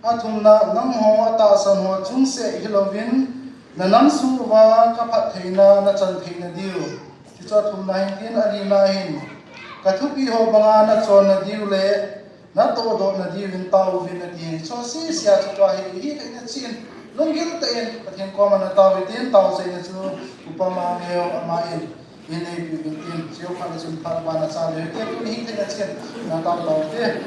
athumna, nangho atahsan ho chungse hilouvin, nanam sung uva kaphattheina nachan theina diu. Hichu athumna ahin tin, alina ahin, kathupi ho banga nachonna diu le natohdohna diuvin taouvin ati. Hichu sese a chu tua hi, hithei na chin, lunggil tah in Pathen koma natao utin, taochaina chu upa Mangneo ama in, in neipeuvin tin, chule phat le chun phat bana cha le te, tuni hithei na chin, natao taute.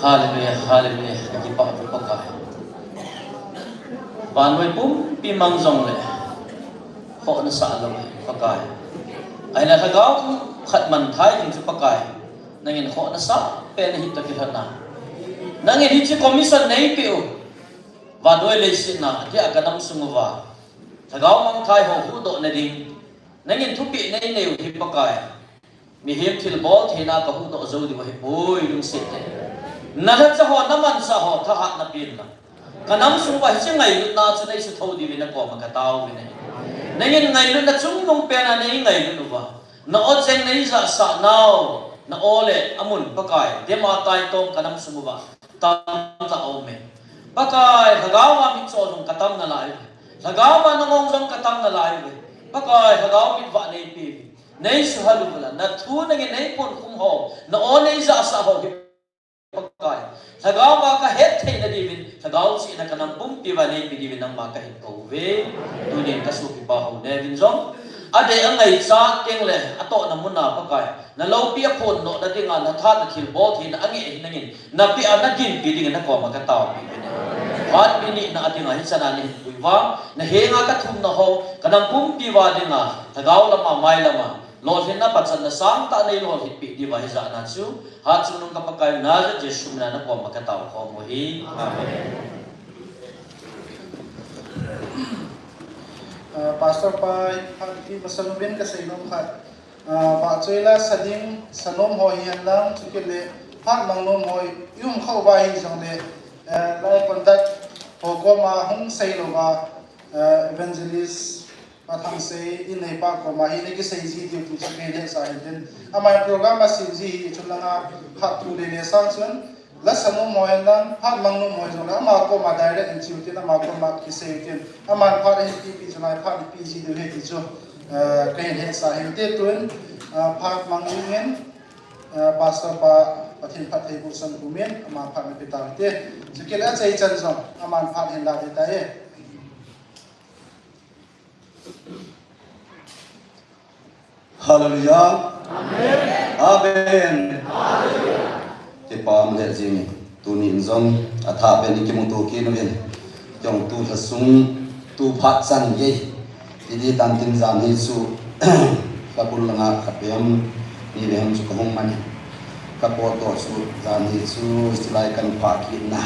Hallelujah, hallelujah. Ka kipah pi Pakai. Vannoi pumpi mang jongle khoh nasah lou Pakai. Ahinla lhagao khat manthai ding chu Pakai, nangin khoh nasah pen nahi toh kilhonna. Nangin hiche commission neipeh u, vannoi leiset a, adia ka nam sung uva lhagao mangthai ho huhdoh na ding nangin thupeh neinei u hi Pakai, mihem thilbol theina kahuhdoh jou diu ahipoi, lungset tah in. Nalhacha ho, namanchah ho thahatna pen lang, ka nam sung uva hiche ngailutna chu neisuthou diuvin nakoma katao uve. Nangin ngailutna chungnung pen a neingailut uva, na-o cheng neijahsah nau, na-o le amun Pakai, dem a taitom ka nam sung uva tamtah aume. Pakai, lhagao a mitcho jong katam nalai uve. Lhagao a nangong jong katam nalai uve. Pakai, lhagao mitvah neipeh uve. Neisuhal uvin lang, nathu nangin neiponkhum ho, na-o neijahsah ho hi Pakai, lhagao a kahet theina diuvin, lhagao chihna ka nam pumpi uva neipe diuvin nangma kahin kou uve. Tunin kasopipa ho neuvin jong adei angaichat tengle atohna muna Pakai, naloupi aphondohna dinga, natha nathilbol theina angeh hi nangin napeh a naginpi dingin nakoma kataopi uve. Phat nihna a dinga hichan a nahin pui uva, nahenga kathumna ho, ka nam pumpi uva dinga lhagao lama, mai lama lolhinna pachatna sangtah neilolhinpeh diuva hijat na chu hatchungnung ka Pakai Nazareth Jesu mina nakoma katao khom u ahi. Amen. Ah, Pastor pa, phat ipi masang uvin kasei nom khat. Ah, vahchoi la sa ding, sa nom ho hihen lang, chukit le phat mang nom ho i um khah uva hijongle, eh, lai contact ho koma hung sei louva, eh, evangelist Pathangsei in neipa koma hi nakisei ji diu ti chu kahin hetsah ahin tin. Ama program asem ji hi chun langa phat thu lele sang chun, la sa nom ho hihen lang, phat mang nom ho hijongle ama koma direct in cheu tin, ama koma kisei tin. Aman phat ahin pepi chun lai phat ipi ji diu ahi ti chu, eh, kahin hetsah ahin te tun, eh, phat mang dingin, eh, Pastor pa Pathen phattheiboh san pumin, ama phat nape tau hite. Chukit le achaichan jong, aman phat hin la ding ahitai. Hallelujah. Amen. Amen. Hallelujah. Kipah um lheh jing, tuni in jong athah pen in kimuto kit uvin. Kei jong tu lha sung, tu phat chan gei. Iti tan tin jan hi chu kabul langa kapem ni le ham chu kahung man in. Kapot toh chu jan hi chu silai kan phah kitna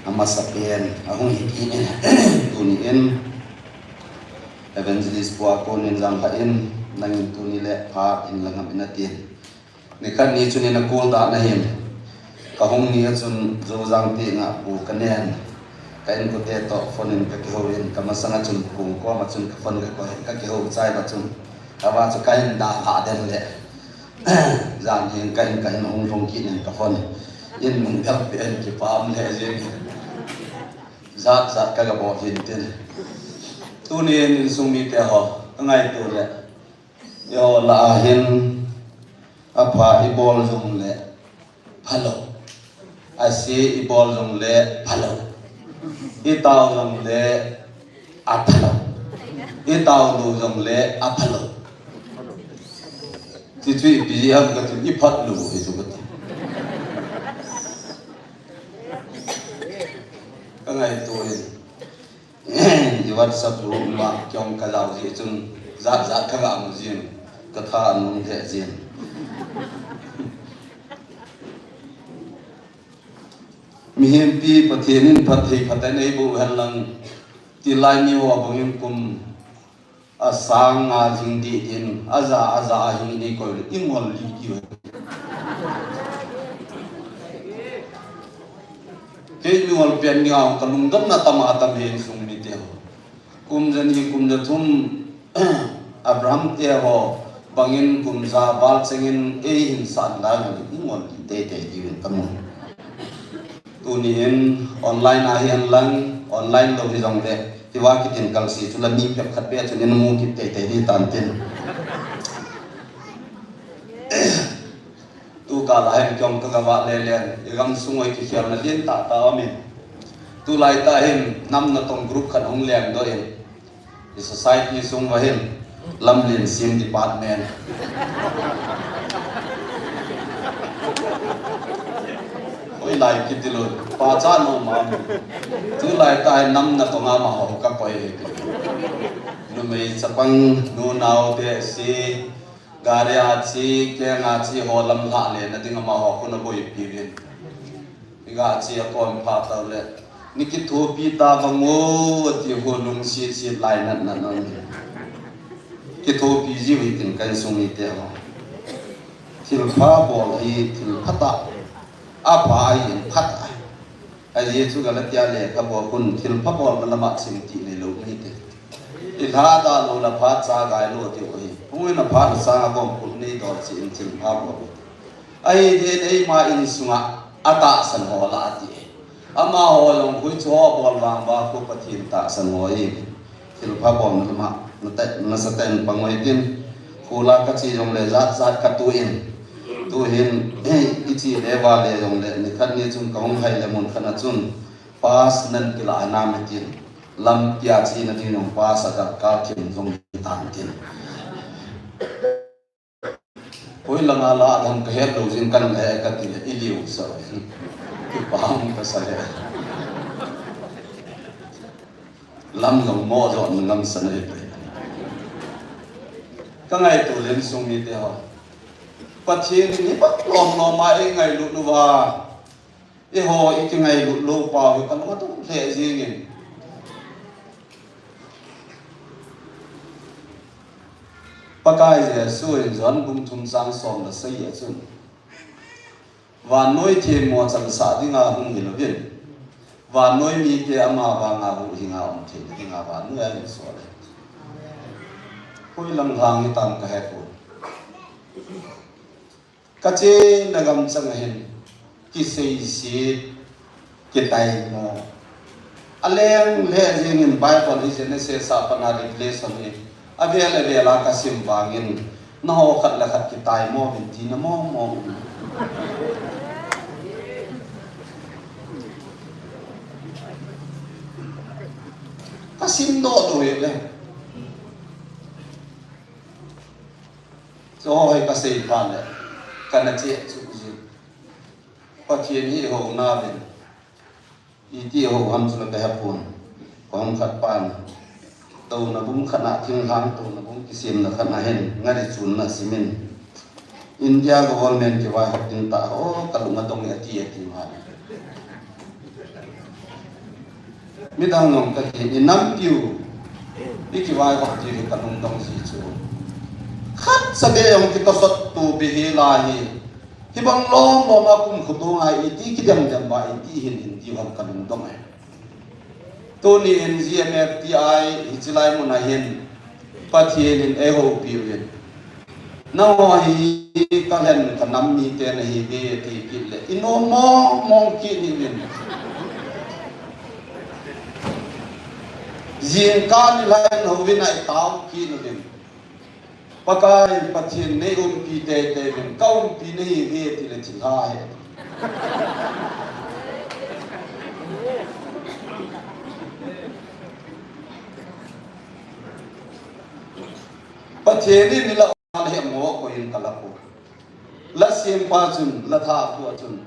amasa pen ahung hi kit in. Tuni in Evangelist pu a konin jang lha in, nangin tuni le phat hin la ngam in atin. Nikhat ni chun in akol dan ahin. Kahung ni a chun Joujang ti nga pu kanen. Ka inkote toh phone in kakihou in, kamasang a chun kong koma chun ka phone kakoi in, kakihou chai uva chun. Ava chu kahin dalha den le. Jan hin kahin, kahin hung lhung kit in ka phone. In mun bel pen kipah um lheh jing. jat jat ka ga bol hin tin. Tuni in insung mite ho, ka ngaito le. Eiho lah a hin, apha i bol jong le, phalou. Ase i bol jong le, phalou. I tao jong le, aphalou. I tao lou jong le, aphalou. Ti chu ipi ham kati, i phat lou, i chu kati. Ka ngaito in. I WhatsApp group ma kiong ka lau ji chun, jat jat ka ga mu jin, ka tha anung he jin. Mihem pi Pathen in phatthei phatah nei boh hen lang, tilai ni ho bangin kum asang a jing di din, aja, aja a hing ni koi le, i ngol li ki ve. Kei mi ngol pian ni a ka lungdon na tam a tam he insung mite ho. Kum ja ni, kum ja thum, Abraham te ho bangin kum ja val chengin ei hin san lai le, i ngol li tei tei di ve ka mu. Tuni in online a hi hen lang, online lou hi jong le, ti va kitin kal si chu la mi pek khat be chun in mu kit tei tei di tan tin. Tu kal a hin kiong ka ga va le le, i gam sung oi kikhel na lien tah tah um in. Tu lai tah hin, nam na tong group khat hung leng doh in. I society sung va hin, lamlen sim department. Oi lai kiti lou, pa cha no ma. Tu lai tah hin nam na tong a ma ho ka koi he. Numei chapang, nu nao te si, gari a chi, keng a chi ho lam lah le na ding a ma ho ko na boi pi vin. I ga chi a kon pha tau le. Ni kithopi ta vang o, ti ho lungsit sit lai nat nat non. Kithopi jiu hi tin kan sung ni te ho. Thil pha bol hi thil pha ta. A pha hi in pha ta. Ajeh chu Galatia lekhabu a khun thil pha bolna lama chim ti nei lou hi te. I lha da lou la pha cha gai lou ti u hi. Hung in a pha na sang a kom kul nei dol chi in thil pha bol. Ahi din eima insunga atahsan ho la ati. Amaho jong khui chu ho bol vang va khu Pathen tahsan ho hi. Thil pha bol na ma, na te, na sa ten pang hoi tin. Khula ka chi jong le jat jat ka tu in. Tu hin, eh, i chi le va le jong le, ni khat ni chun ka hung hai le mun khat na chun. Pass nan kila na me tin. Lam pia chi na ding jong pass a ka ka kin jong tan tin. Hoi langa la dam ka het lou jing kan he ka ti le i liu sa. Kipah ka sa le. Lam jong mo jong ngam sa nei pe. Ka ngaito le insung mite ho. Pathen in hi bang lom lom a i ngailut uva. Eiho i kingailut lou pau hi ka lung a tung lheh jing in. Pakai Jesu in John bung thum chang som le sagi a chun, vannoi themmo chansah dinga hung hi louvin, vannoi mite ama vanga huhhinga um theina dinga vannoi a hin sol e. Hoilang lhang hitam ka he pon. Ka chena gam chang a hin kiseiset, kitaimo. A leng le jing in Bible hi Genesis a pat a Revelation hi a vel a vel a ka sim vangin, nangho khat le khat kitaimo uvin tina mong mong. Ka sim doh doh e le. Chu ho hi ka sei phat le, ka na che chu ji. Pathen hi ho na vin. Iti ho ham chu la ka he pon. Kong khat pan. Touna bung khat na thinglhang touna bung kisemna khat na hin. Ngari chunna simin. India government kivaihop ding ta ho ka lung a dong e ati ati ma. Midang jong ka ti, i nampiu, i kivaihop diu hi ka lungdong ji chu. Khat cha be jong kitosot tu be hi la hi. Hibang lom lom a kum khutung a iti kidem dem ba iti hin hin diu ham ka lungdong e. Tuni in G M F T I hichi lai mun a hin Pathen in eihoupi uvin. Nangho hi ka lhen ka nam mite nahi uve ti kit le, i nom mong mong kit ni uvin. Jingkah nilhah in houbung a i tao kit uvin. Pakai Pathen nei umpi teitei uvin, ka umpi nahi uve ti le thilha ahi. Pathen in nilhah a le hemo ko in ka lah u. La sempa chun, la thapu a chun,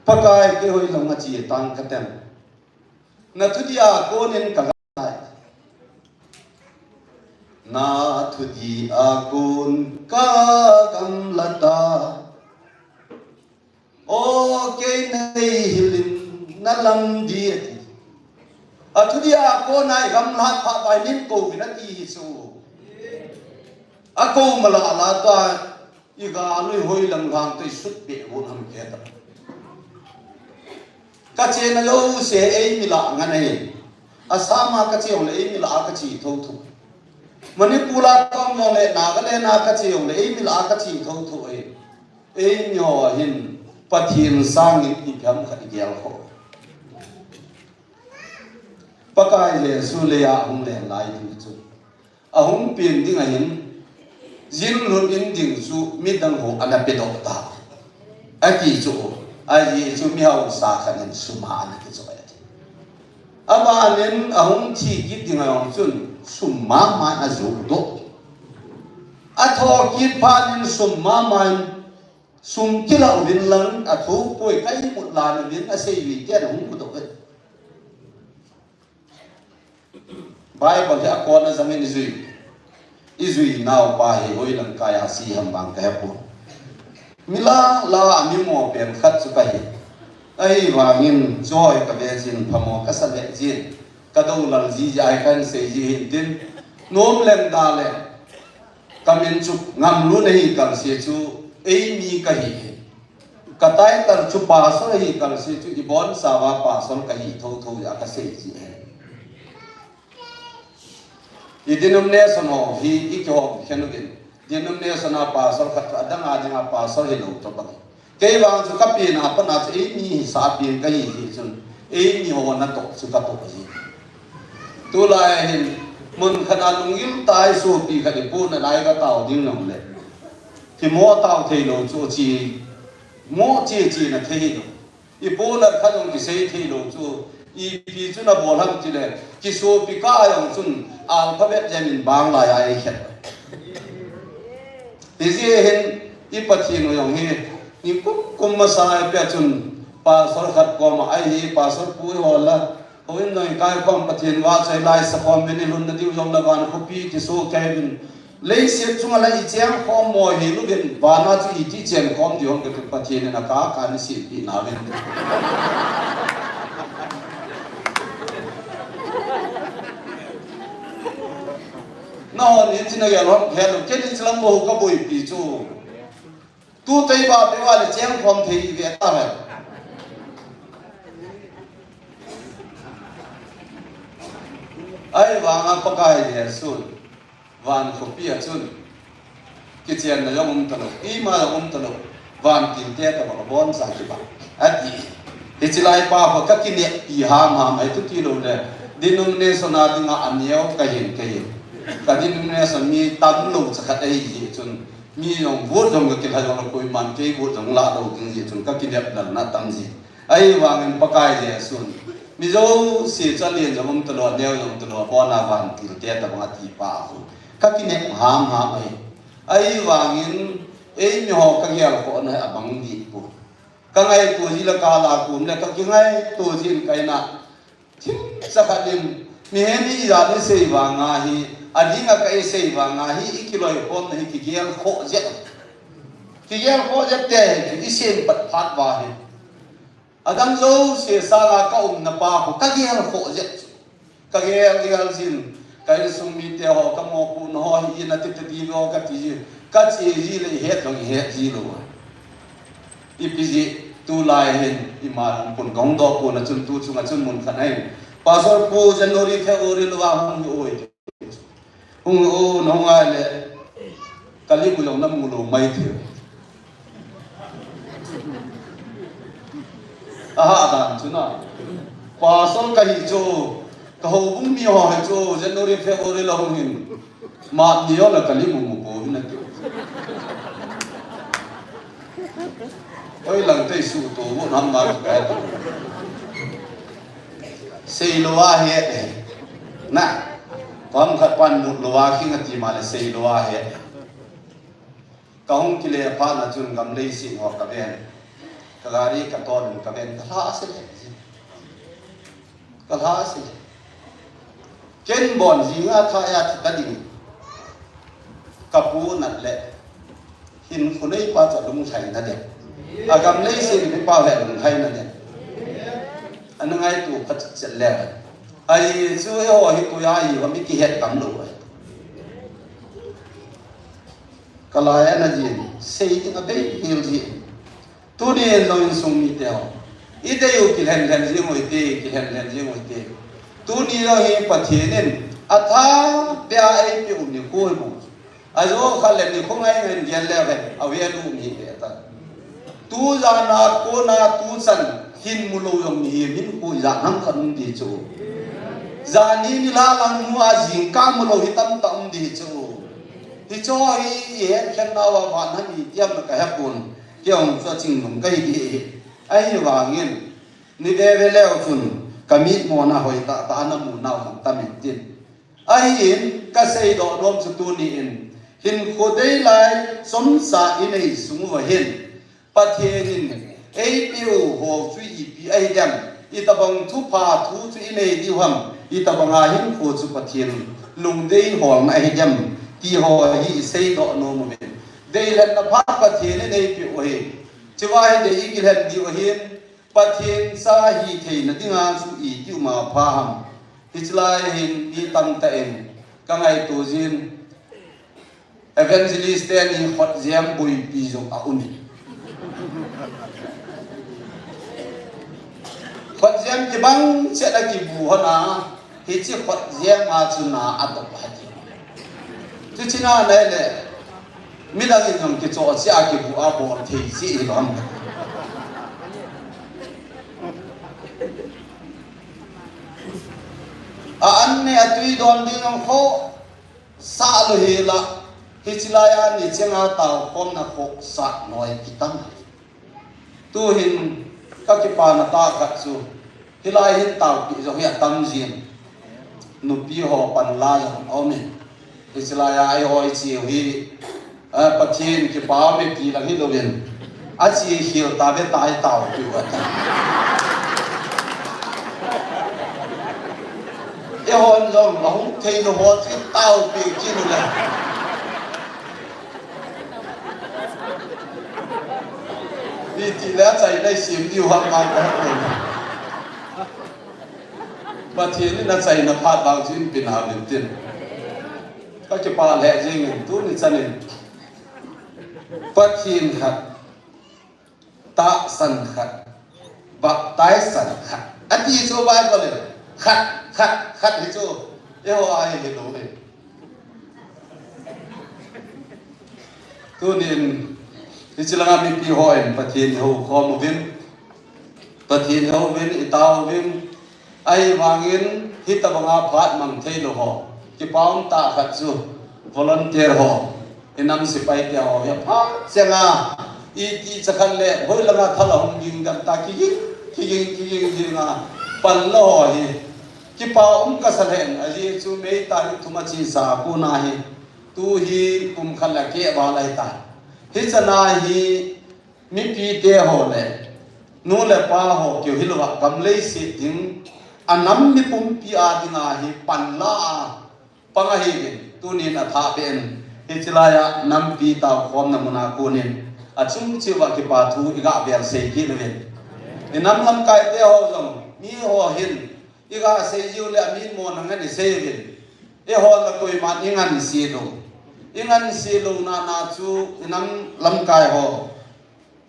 Pakai kei hoilanga che tang ka tem. Na thudih a konin ka gamlat. Na thudih a kon ka gamlat a. O kei nei hilin na lam di ati. A thudih a kona i gamlat phat uvin nin ko vin ati hi chu. A ko mala la ta i ga lui hoilang lang te sut pe vo nam ke ta. Ka chena jouse ei mi lah ngan ahi. Assam a ka che jongle ei mi lah a ka che thotho. Manipur a ka um jongle Nagaland a ka che jongle ei mi lah a ka che thotho ahi. Eimi ho hin Pathen sangin ipi ham khat i gel kho. Pakai Jesu leiya ahung len lai ding chu. Ahung pen ding ahin, jin lut in ding chu midang ho ana pedoh ta. Ati chu, ajeh chu mi hausa khat in sum a ana kichoi ati. Abanin ahung thi kit ding a jong chun sum mama a ajoh doh. Atho kit phat in sum mama in sum kilah uvin lang atho poi, ka imut lan uvin asei uvin tia ahung mudoh ve. Bible hi akon a jangin i jui. I jui nau pa hi hoilang kai a si ham vang ka hepon. Mi lah lah a mi mo pen khat chu ka hi. Ahivangin choi ka ve jin phamo ka sa ve jin. Ka doulal ji ji ai kan sei ji hin tin. Nom leng da le. Ka min chu Ngamlun ahi kal se chu eimi ka hi. Ka title chu pastor ahi kal se chu i bonchauva pastor ka hi thotho a ka sei ji ahi. I denomination ho hi i kihom khen uvin. Denomination a pastor khat chu adang a ding a pastor hilou tobang. Kei vang chu ka pen a pat a chu eimi hisa pen ka hi hi chun eimi ho natoh chu ka toh ji. Tulai hin mun khat a lunggil tah a sopi khat i puna lai ka tao ding nom le. Kimo tao thei lou chu chi. Mo chi chi na thei lou. I puna khat jong kisei thei lou chu. Ipi chu na bol ham ti le. Kisopi ka jong chun alphabet jam in bang lai a i khet. Hijeh hin i Pathen u jong hi, ni kum kum masa a i pia chun, pastor khat koma ahi, pastor pu i hola, houin noi kai kom Pathen vahchoi laisa kom vin i lhunna diu jong la van khopi kiso kei vin. Leiset chunga la i cheng khom mo hi luvin, vana chu iti cheng khom diu hong ka Pathen in a ka ka ni sempeh na vin. Nahon hichi na gel hom khel u, kei ni chilang mo ka boipi chu. Tu tei ba pe va le cheng khom thei ve ta hai. Ahivanga Pakai Jesu van khopi a chun. Kichenna jong um talou, ima jong um talou, vantil te tabang abon sa kiba. Ati, hichi lai pa ho ka kineppi ham ham ahi tu ti lou le, denomination a dinga aneo ka hin ka hin. Ka denomination mi tamlou cha khat ahi jeh chun, mi jong vote jong ka kilha jong la koiman kei vote jong la lou ding jeh chun ka kinep lal na tam ji. Ahivangin Pakai Jesun, mi jouse chu alen jong um talou, aneo jong um talou, abona vantil te tabang ati pa ahi. Ka kinep ham ham ahi. Ahivangin, eimi ho ka gelkhohna hi abang deh poi. Ka ngaito ji le ka la kum le ka kingaito jin ka ina. Thim cha khat in, mihem hi ijat isei vanga hi, adinga ka isei vanga hi, i kiloikhomna hi kigelkhoh jep. Kigelkhoh jep te hi, i sem pat phat uva hi. Adang jouse sanga ka umna pa khu, ka gelkhoh jep. Ka gel gel jin, ka insung mite ho, ka mopohna ho hi, ina tete ti lo ka ti ji, ka che ji le i het jong i het ji lou. Ipi jeh, tulai hin, ima hung pun ka hung doh pon a chun tu chunga chun mun khat ahin. Pastor pu January, February lou a hung hi oi. Hung hi o, nahung ngai le, ka lim u jong namu lou mai thei. Aha dan chu na. Pastor ka hi chu, Ka houbung mi ho hi chu January, February la hung hin. March ni ho la ka li mu mu po hin ati. Oi lang tei su to mu nam ma ka. Sei lou a he. Na. Pam khat pan mu lou a khi nga ti ma le sei lou a he. Ka hung kile phat na chun gam lei sih ho ka ven. Ka gari ka ton ka ven ka lha se le. Ka lha se. Ken bon ji nga tha ya thi ka ding. Ka pu nat le. Hin khunei pa cha lung thai na de. A gam lei sih ni pa ve lung thai na de. Ana ngai tu ka chet le. Ai chu e ho hi ko ya i wa mi ki het kam lo. Ka lai ana jin, sei ding a bei hil jin. Tuni in lo insung mite ho. I dei u kilhen lhen jing u ite, kilhen lhen jing u ite. Tuni lo hi Pathen in, a tha pia ei pe u ni khu hi bu. A jo kha le ni khu ngai ngai gen le ven, a ve lu mi pe ta. Tu jan a ko na tu chan, hin mu lo jong ni hi min khu jan ham khan um di chu. Jan ni ni la lang mu a jing ka mu lo hi tam ta um di chu. Hicho hi i het khen nau a van han i tiam na ka he pon, kei hung chu a ching nung ka hi di hi. Ahi vangin, ni ve ve leu chun, ka mit mo na hoi ta ta na mu nau man ta min tin. Ahi in, ka sei doh nom chu tuni in, hin khu dei lai, som sa i nei sung u hin. Pathen in ei pe u ho chu ipi ahi dem, i tabang thupha thu chu i nei diu ham, i tabang a hin khu chu Pathen lungdei holna ahi dem, ti ho hi i sei doh nom u hin. Dei lhen na phat Pathen in ei pe u hi. Chua hi dei i kilhen diu ahin, Pathen cha hi theina dinga chu i ti u ma pha ham. Hichelai hin mi tam ta in ka ngai tu jin. Evangelist te ni khut jem buipi jong a um in. Khut jem kibang chet a kibu hon a, hichi khut jem a chu na a dop ha ti. Chu china nei le, midang in jong kicho chi a kibu a bol thei chi hi lom. A an ne a tui don ding jong kho, Sa lo hi la, hichi lai a ni chenga tao khom na khok sa noi kitam. Tu hin ka kipa na ta khat chu, hilai hin tao pi jong hi a tam jin. Nupi ho pan la jong om in. Hichi lai a ai ho i chi hi, a, Pathen kipa me ti lang hi lo in. A chi khil ta ve tai tao pi wa ta. E hon jong, a hung thei no ho chi tao pi chi nu la. Ni ti la chai lai sim diu ha ma ka ko. Pathen in a chai na phat bang chin pin ha min tin. Ka kipa le jing in tu ni chan in. Pathen khat. Tahsan khat, baptize san khat. Ati chu Bible in khat, khat, khat hi chu. Eiho a hi hilou le. Tunin, hichi langa mipi hon Pathen hou khom uvin. Pathen hou uvin, i tao uvin. Ahivangin, hitabanga phat mang thei lou ho. Kipa um tah khat chu, volunteer ho. I nam sepai te ho hi aphat chenga, iti chakhat le, hoilanga thal ahung ging dem ta, kiging, kiging, kiging, ginga, pan lou ho hi. Kipa um kasa lheh in, ajeh chu May tarik thum a chesa kona hi, tu hi kum khat le keh val ahi ta. Hichana hi, mipi te ho le, nu le pa ho keu hilouva, gam leiset ding, anam mipumpi a dinga hi, pan la a, Pang ahiuvin, tunin athah beh in, hichi laiya nampi taokhomna muna konin, achung cheh uva kipa thu iga velsei kit uvin. Inam lamkai te ho jong, mi ho hin, iga sei jiu le amin mona ngan isei uvin. Eiho la koiman ingansei lou. Ingansei louna na chu, inam lamkai ho.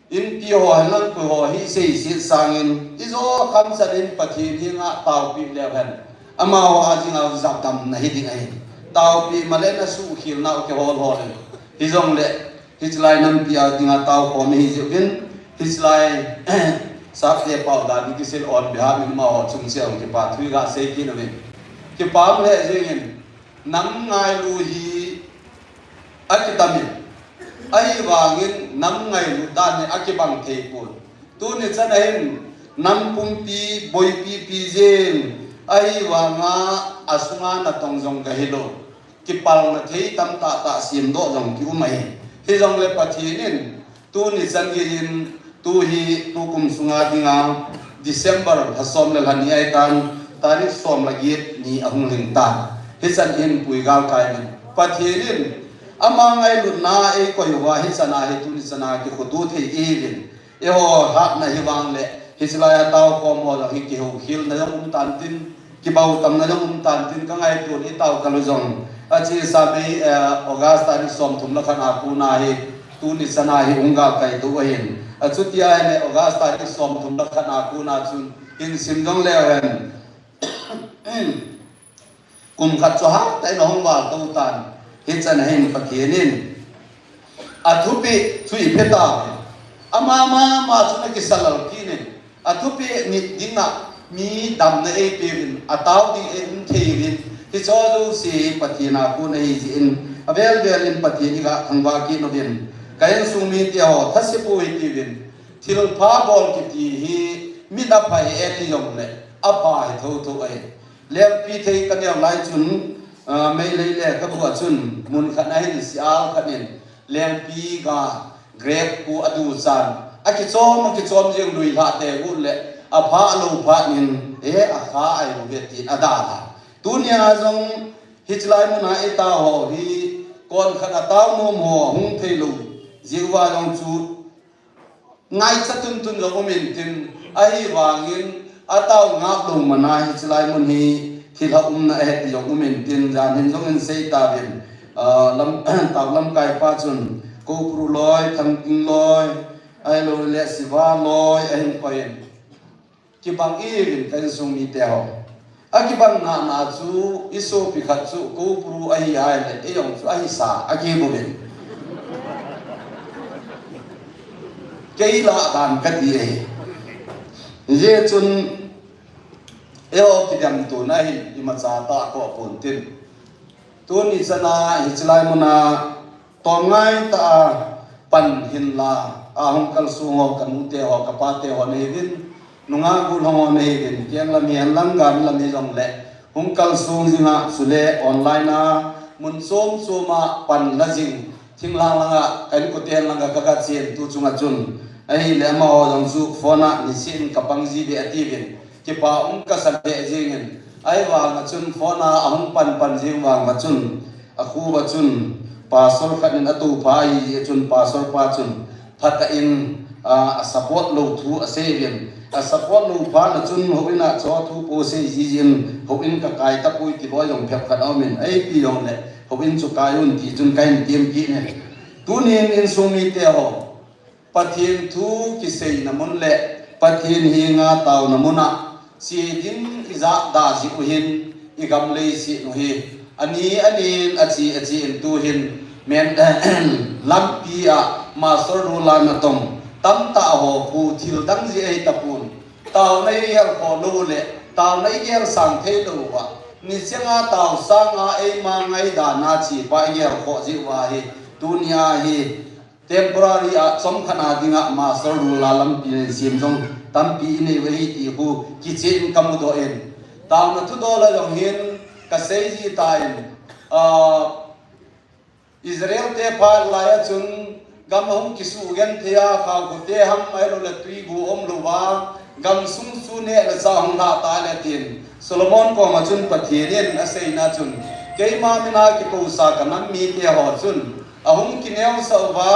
Inpi ho, henlang koi ho, hi seiset sangin, ijo khamsat in Pathen henga taopi leu hen. Amaho a dinga jabdamna hiding ahi. Taopi male na suhkhel nau kihol hol in. Hijongle, hichi lai nampi a dinga taokhom hi jiuvin, hichi lai, Sapte Pau Dadi Kisil on behalf in amaho chung cheh a kipa thu iga sei kit uvin. Kipah le jingin, nam ngailu hi akitamin, ahivangin nam ngailu dan hi akibang thei pon. Tuni chan ahin, nam pumpi boipipi jing, ahivanga asunga natong jong kahilou. Kipalna thei tamtah tah semdoh jong kium ahi. Hijongle Pathen in tuni chan geiyin, tu hi tukum sunga dinga December lha som le lha ni ahitan, tarik som le get ni ahung lhing tan. Hichan hin pui galkai in, Pathen in ama ngailutna eikoi uva hichan a hi tuni chan a kikhutup thei ihiuvin. Eiho hatna hi vang le, hichelai a tao khom ho jong hi kihoukhel na jong um tan tin, kibautam na jong um tan tin, ka ngaito in i tao kal u jong. Achesa May, eh, August tarik som thum le khat a kona hi, tuni chan a hi hung galkai tou ahin. Achuti ahile August tarik som thum le khat a kona chun, hin sim jong leu hen. Kum khat chu hatah in ahung val tou tan, hichan a hin Pathen in athupeh chu iphe tauve. Ama mama chun akisa lal kit in, athupeh nit dinga mi damna eipeuvin, atao ding eium thei uvin, hiche jouse hi Pathen a kon ahi jeh in, avel vel in Pathen iga thangvah kit uvin. Ka insung mite ho, thase pou hitiuvin, thilpha bol kiti hi mit apha e ti jongle, apha hi thotho ahi. Lengpithu ka neo lai chun, ah, Meitei lekhabu a chun, mun khat a hin sial khat in, lengpi ga, grape khu aduchan, akichom, akichom jing lui lhah te gu le, apha lou phat in, eh, akha ahi uve tin adalha. Tunia jong, hichelai muna i tao ho hi, kon khat a tao nom ho hung thei lou jeh uva jong chu, ngaichat tuntun jong um intin, ahivangin atao ngap lou mana hichelai mun hi thilha umna ahi ti jong um intin, jan hin jong in sei tauvin, ah, lam, tao lamkai pa chun, Koupuru loi, Thangting loi, ahilou le Siva loi, ahin koi in. Kibang ihiuvin ka insung mite ho. Akibang nana chu i sopi khat chu Koupuru ahi ahile, eijong chu ahisa, akibouvin. Kei lah dan kati ahi. Hijeh chun, eiho kidemtona hin imacha tah koh pontin. Tuni chan a, hichelai muna, tomngai tah a pan hinla, ahung kalsong ho, ka nute ho, ka pate ho nahiuvin, nungah gollhang ho nahiuvin, keng lam hihen lang, gan lam hijongle, hung kalsong jinga, chule online a, mun chom chom a pan la jing, thinglhang langa, ka inkoten langa ka, ka chen tu chunga chun, ahile amaho jong chu phone a, niseh in ka pang jiuve atiuvin, kipa um kasa be jingin, ahivanga chun phone a, ahung pan pan jing vanga chun, akhu uva chun, pastor khat in atoupha ahi jeh chun, pastor pa chun, phatah in, ah, a support lou thu asei uvin. A support lou phat na chun, houin a chu thu pou asei jeh in, houin ka kai tapoi ti loi jong phabep khat aumin, ipi jongle, houin chu kai un ti chun ka hin tem kit in. Tunin insung mite ho, Pathen thu kiseina mun le Pathen henga taona muna che ding ijat da jeh u hin igam leiset u hi ani anin ache ache in tu hin men lampi a Master Roland natong tamtah ho khu thil dang jeh ahi tapon. Taona igel khoh lou le, taona igel sang thei lou uva, nicheng a tao sanga eima ngaidana chepa igel khoh jeh uva hi, tunia hi temporary a chomkhat a dinga Master Roland lampi nei sem jong tampi inei u ahi ti khu kichen in ka mudoh in. Taona thudol a jong hin ka sei ji tan, ah, Israel te phat lai a chun gam ahung kisuh genthei a, Khaokhote ham ahilou le Tuigu umlou va, gamsung chu neh le chah hung lhah ta le tin, Solomon koma chun Pathen in aseina chun, keima mina kikousa ka nam mite ho chun, ahung kineosah uva,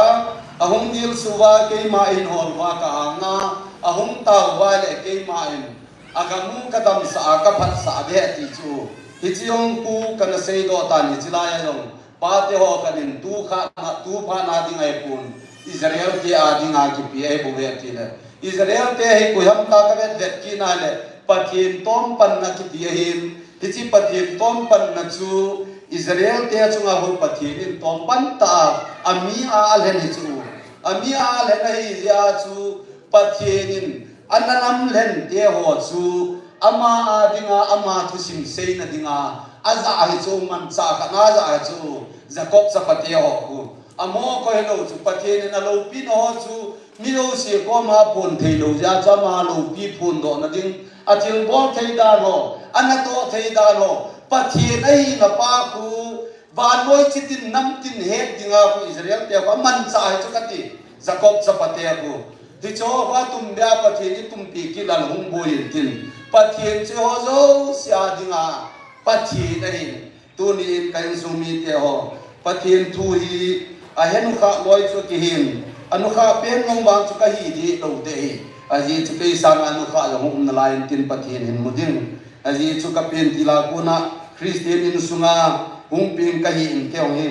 ahung dilsuh uva, keima in hol uva ka anga, ahung tao uva le keima in agam u ka damsah a, ka phatsah uve ati chu. Hiche jong khu kana seidoh tan, hichelai a jong pate ho khat in tu kha, tu phat na ding ahipon, Israel te a dinga kipe ahibouve ati le. Israel te hi koi ham tia ka vet vet kit na le, Pathen tompanna kiti ahin, hiche Pathen tompanna chu Israel te chunga hou Pathen in tompan tah a, ami a alhen hi chu. Ami a alhen ahi jeh a chu Pathen in ana lamlhen te ho chu Ama a dinga, ama thusim seina dinga, aja hi chu manchah khat na aja hi chu, Jacob chapate ho khu. Amo koi hilou chu, Pathen in aloupina ho chu, mi jouse koma phon theilou jeh a chu ama loupi phondohna ding, athilbol thei dan ho, anatoh thei dan ho, Pathen ahina pa khu, vannoi chitin namtin het dinga khu Israel te khu amanchah hi chu kati, Jacob chapate khu. Hiche ho khu atumbeh a Pathen in tumpi kilal hung boi intin. Pathen chu eiho jouse a dinga Pathen ahin. Tuni in ka insung mite ho, Pathen thu hi ahe nukhah loi chu kihin, anukhah pen jong vang chu kahi deh lou deh hi. Ajeh chu kei sanga anukhah jong um nalai intin Pathen hin mu ding. Ajeh chu ka pen tila kona Christian insunga hung peng kahi in kei jong hi.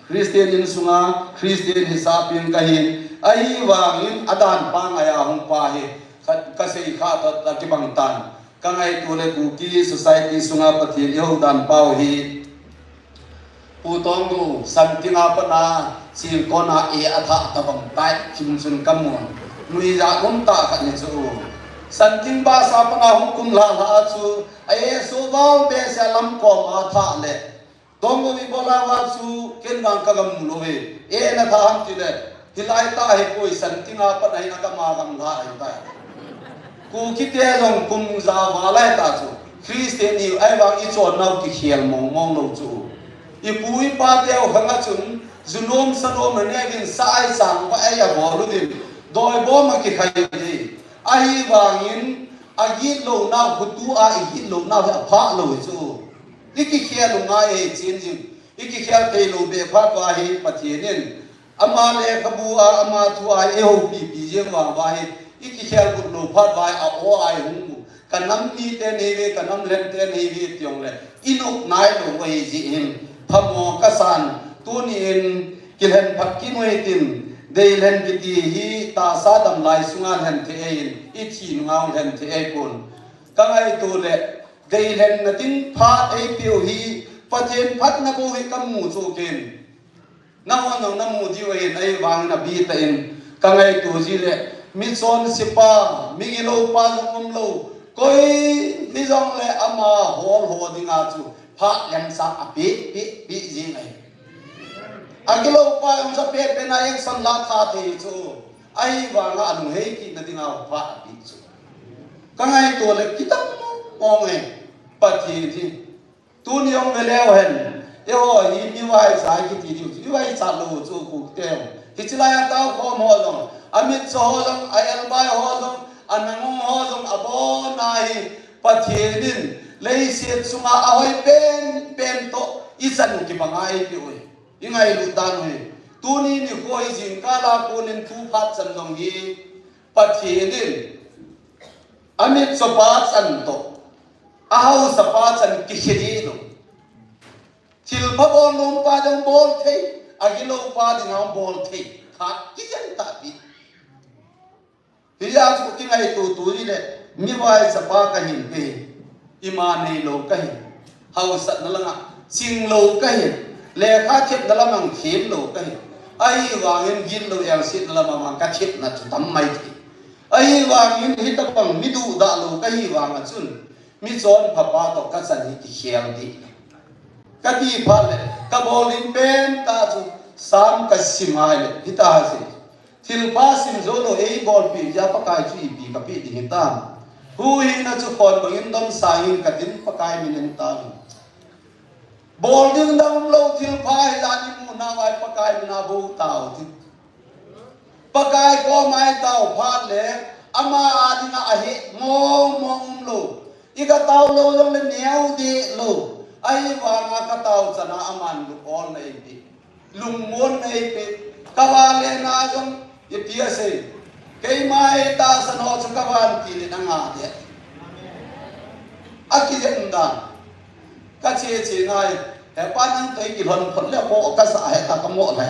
Christian insunga Christian hisap in kahi. Ahivangin adan pa ngaiya hung pa hi. Ka, kasei kha toh akibang tan. Ka ngaito le Kuki society sunga Pathen ihou dan pau hi. Pu Tonggo, Santing a pat a, Chingkon a e athah tabang tai, khim chun kamun. Nuijat um tah khat ni chu. Santing bus a pat a hung kum lha lha a chu, a e so val behseh a lamkom a thah le. Tonggo ibola va chu ken vang ka gam lou ve. E na tha ham ti le. Hilai tah hi koi Santing a pat a hin a kama gam lha ahi tai. Kukite jong kum ja val ahi ta chu. Christian i ahivang i chonnau kikhel mong mong lou chu. I pu i pa teu khang a chun, ju nom sa nom a neuvin sa ai sang va ai a bol uvin. Doi bom a kikhai ding. Ahivangin, a gitlouna, khutu a i gitlouna hi aphah lou hi chu. I kikhel u ngai e chin jing. I kikhel thei lou beh phat uva hi Pathen in. Ama lekhabu a, ama thu a, i houpi pi jeng vang uva hi. I kikhel gut lou phat uva hi a aw a i hung u. Ka nam mite nei ve, ka nam lhente nei ve ti jong le. I nop nai lou u ahi jeh hin. Phamo ka san. Tuni in kilhen phat kit u hitin. Deilhen kiti hi tahsa dam lai sunga lhen thei ahin. I thi nunga lhen thei ahi pon. Ka ngaito le. Deilhenna ding phat eipeu hi, Pathen phatna bou hi kamu chu ken. Nahon jong namu diu ahin, ahivangin abitah in, ka ngaito ji le, mi chonsepa, mi gilou pa jong umlou, koi hijongle ama hol ho dinga chu, phat lemchang ape, pe, pe jing ahi. Agilou pa jong chu ape, pe na action la tha thei chu, ahivanga alunghei kitna dinga phat ape chu. Ka ngaito le kitam mong mong e, Pathen hi. Tuni jong ve leu hen. Eiho hi mi vaicha kiti diu chu. I vaicha lou chu kukte. Hiche lai a tao khom ho jong. Amitcho ho jong, a elbai ho jong, a nangong ho jong, abon a hi. Pathen in leiset sunga ahoi pen pen toh. I chan u kibang a eipeh u hi. I ngailut dan u hi. Tuni nikho hi jingkah a konin tu phat chan jong hi. Pathen in. Amitchopa chan toh, ahaosapa chan kikhe dih lou. Thilpha bol nompa ding bol thei, agilou pa ding a bol thei. Kha kijen tahpi. Hijeh chun kingaito tu hile, mi vaichapa kahin, ima neilou kahin. Haosatna langa, chinglou kahin. Lekha thepna lama them lou kahin. Ahivangin gitlou engsetna lama kathepna chu tam mai thei. Ahivangin hitobang mi duhdah lou kahi vanga chun, mi chonphapa toh kachan hi kikhel dih. Kati phat le, kabol ding pentah chu, Sam kasim a ahile, hitia asei. Thilpha sim jou lou, eibolpeh jeh a Pakai chu ipi kapeh ding hitam. Huhhingna chu khon bangin domsang in katin Pakai min in tao. Bol ding dang umlou thilpha hijat imu nauva Pakai min a bou tao tin. Pakai koma itao phat le, ama a dinga aheh mong mong umlou. I katao lou jongle neo deh lou. Ahivanga katao chana aman lungolna eipeh. Lungmonna eipeh. Kavale na jong ipi asei. Keima eitahsan ho chu kavantil in anga deh. Akijen dan. Kache che nai, hepa nang toh ikilhon phot le kho kasa heta kamoh le.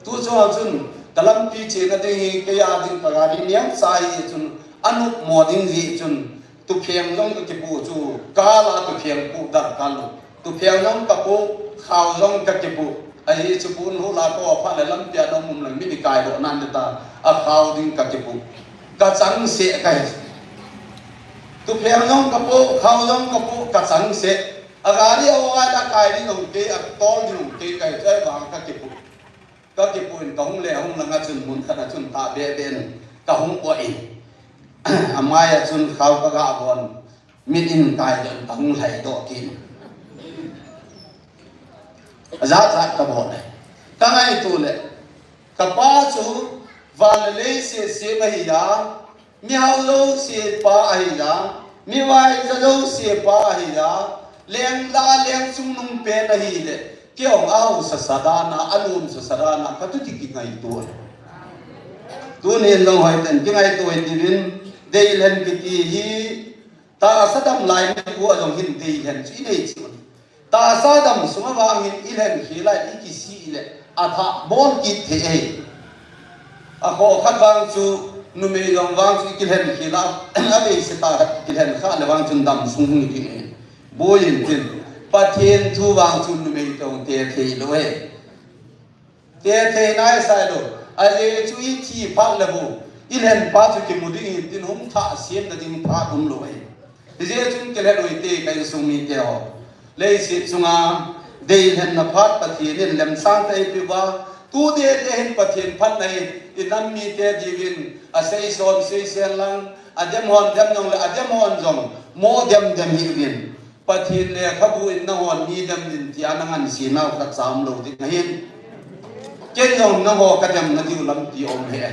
Tuchung chun, kalampi chena ding hi, keiya ding kagari neocha hi chun, anop mo ding hi chun, tupheng jong kakipu chu, kala tupheng pu darkar lou. Tupheng jong kapu, khao jong kakipu. Ahi chu pun hu la ko pha le lampia dong mum lang mi di kai do nan de ta, akhao ding kakipu. Kachangseh kahi. Thupheng jong kapoh, khao jong kapoh, kachang seh. Agari a o ai la kai ding jong kei, atol ding jong kei, kahi chai vang kakipoh. Kakipoh in kahung le hung lang a chun mun khat a chun tahbeh beh in kahung poh in. Amai a chun khao kaga bon. Min in kai don kahung lhai doh kit. Ajat jat kabol le. Kangaito le. Kapa chu van le leiset sem ahi a. Mihao jouse pa ahi a. Mivaicha jouse pa ahi a. Lengla leng chungnung pen ahi le. Kei jong ahaosa sa dan a, anomsa sa dan a, katuti kingaito. Tunin jong hoiten kingaito hite uvin, deilhen kiti hi, tahsa dam lai nikho a jong hin deilhen chu inei cheh un. Tahsa dam sunga vang hin ilhen khel a ikisih le, athah bol kit thei ahi. Akhoh khat vang chu, numei jong vang chu ikilhen khel a, aveise tah khat kilhen khah le vang chun dam sung hung kit ahi. Boiyin tin, Pathen thu vang chu numei toh tethei lou ahi. Tethei naisai lou. Ajeh chu ithi phat le bou, ilhen pa chu kimu ding ahin tin hung thah semna ding phat umlou ahi. Hijeh chun kilhen u hite ka insung mite ho. Leiset chunga deilhenna phat Pathen in lemsang tah eipeh uva, tu dede hin Pathen phatna hi inam mite diuvin asei son sei sen lang, adem hon dem jong le adem hon jong mo dem dem hih uvin. Pathen lekhabu in nahon mi dem din tia nangansei nau khat cha umlou ding ahin. Ken jong nangho kademna diu lampi aum ahi.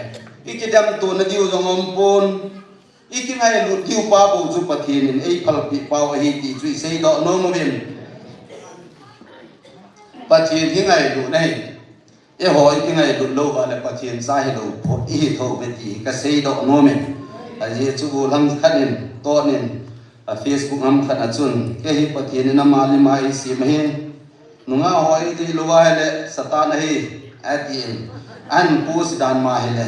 Ikidemtona diu jong aumpon. Ikingailut diu pa bou chu Pathen in eiphalpeh pau ahi ti chu iseidoh nom uvin. Pathen hi ngailutna ahi. Eiho ikingailut lou uva le Pathen cha hilou phot ihi thou ve ti kaseidoh nom e. Ajeh chu gollhang khat in, Ton in, a Facebook ham khat a chun, kei hi Pathen in ama lim a eisem ahi. Nungah ho eidei lou uva ahile Satan ahi, atin. Ahin post dan ma ahile.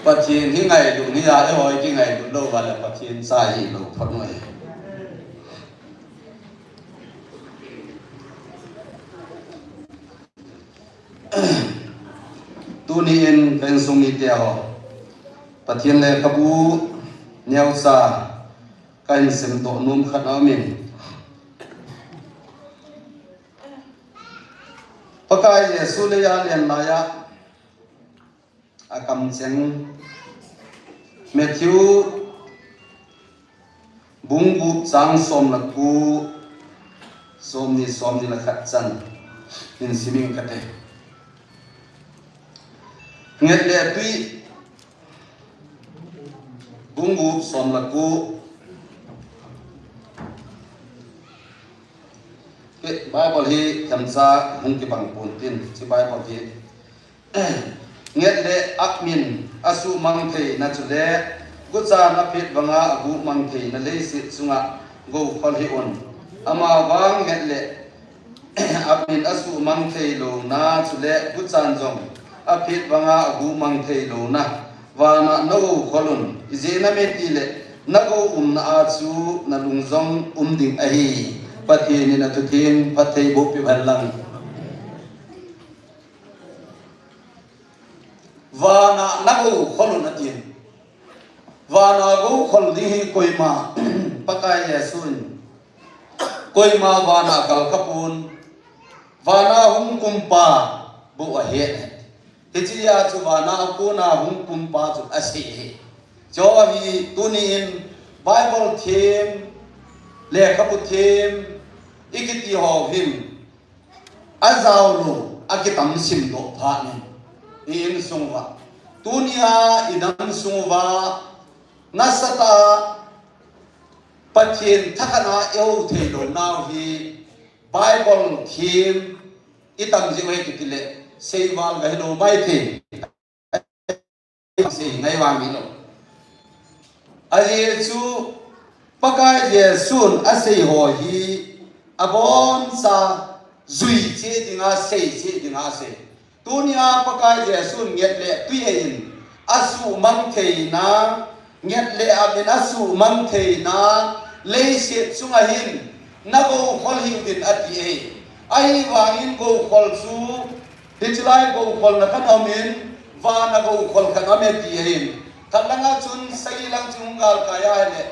Pathen hi ngailut hi a, eiho ikingailut lou uva le Pathen cha hilou phot u ahi. Tuni in ka insung mite ho, Pathen lekhabu neocha kahin simdoh nom khat aumin. Pakai Jesu leiya alen laiya akamcheng Matthew bung gup chang som le ko, somni, somni le khat chan hin sim inge kati. Nget le tui, bung gup som le ko. Ke Bible hi themcha hung kibang pon tin, hiche Bible hi Nget le apmin asuhmang theina chule guchan aphet banga aguhmang theina leiset chunga goukhol hih un. Amavang nget le apmin asuhmang theilouna chule guchan jong aphet banga aguhmang theilouna vana nagoukhol un. Ijeh inem itile nagou umna a chu nalung jong um ding ahi. Pathen in athutheng phatthei boh peh hen lang. Vana nagoukhol un atin. Vana goukhol ding hi koima, Pakai Jesu in koima vana akalkhapon, vana hung kumpa bou ahet. Hichea chu vana akona hung kumpa chu asei ahi. Chu hi tuni in Bible them, lekhabu them ikiti ho hin ajaolou, akitam simdoh phat in, i insung uva, tunia inam sung uva, nasatah a Pathen thakhat a ihou theilou nau hi Bible them itam jeh u ahi kiti le, seival gahilou maithei. Sei ngai vang hilou. Ajeh chu Pakai Jesun asei ho hi aboncha jui cheh dinga, sei cheh dinga asei. Tunia Pakai Jesun nget le tui ahin asuhmang theina, nget le apmin asuhmang theina leiset chunga hin nagoukhol hih uvin ati ahi. Ahivangin goukhol chu Hichelai goukholna khat aumin, vana goukhol khat aume ti ahin. Thalanga chun sagi lang chu hung galkai ahile,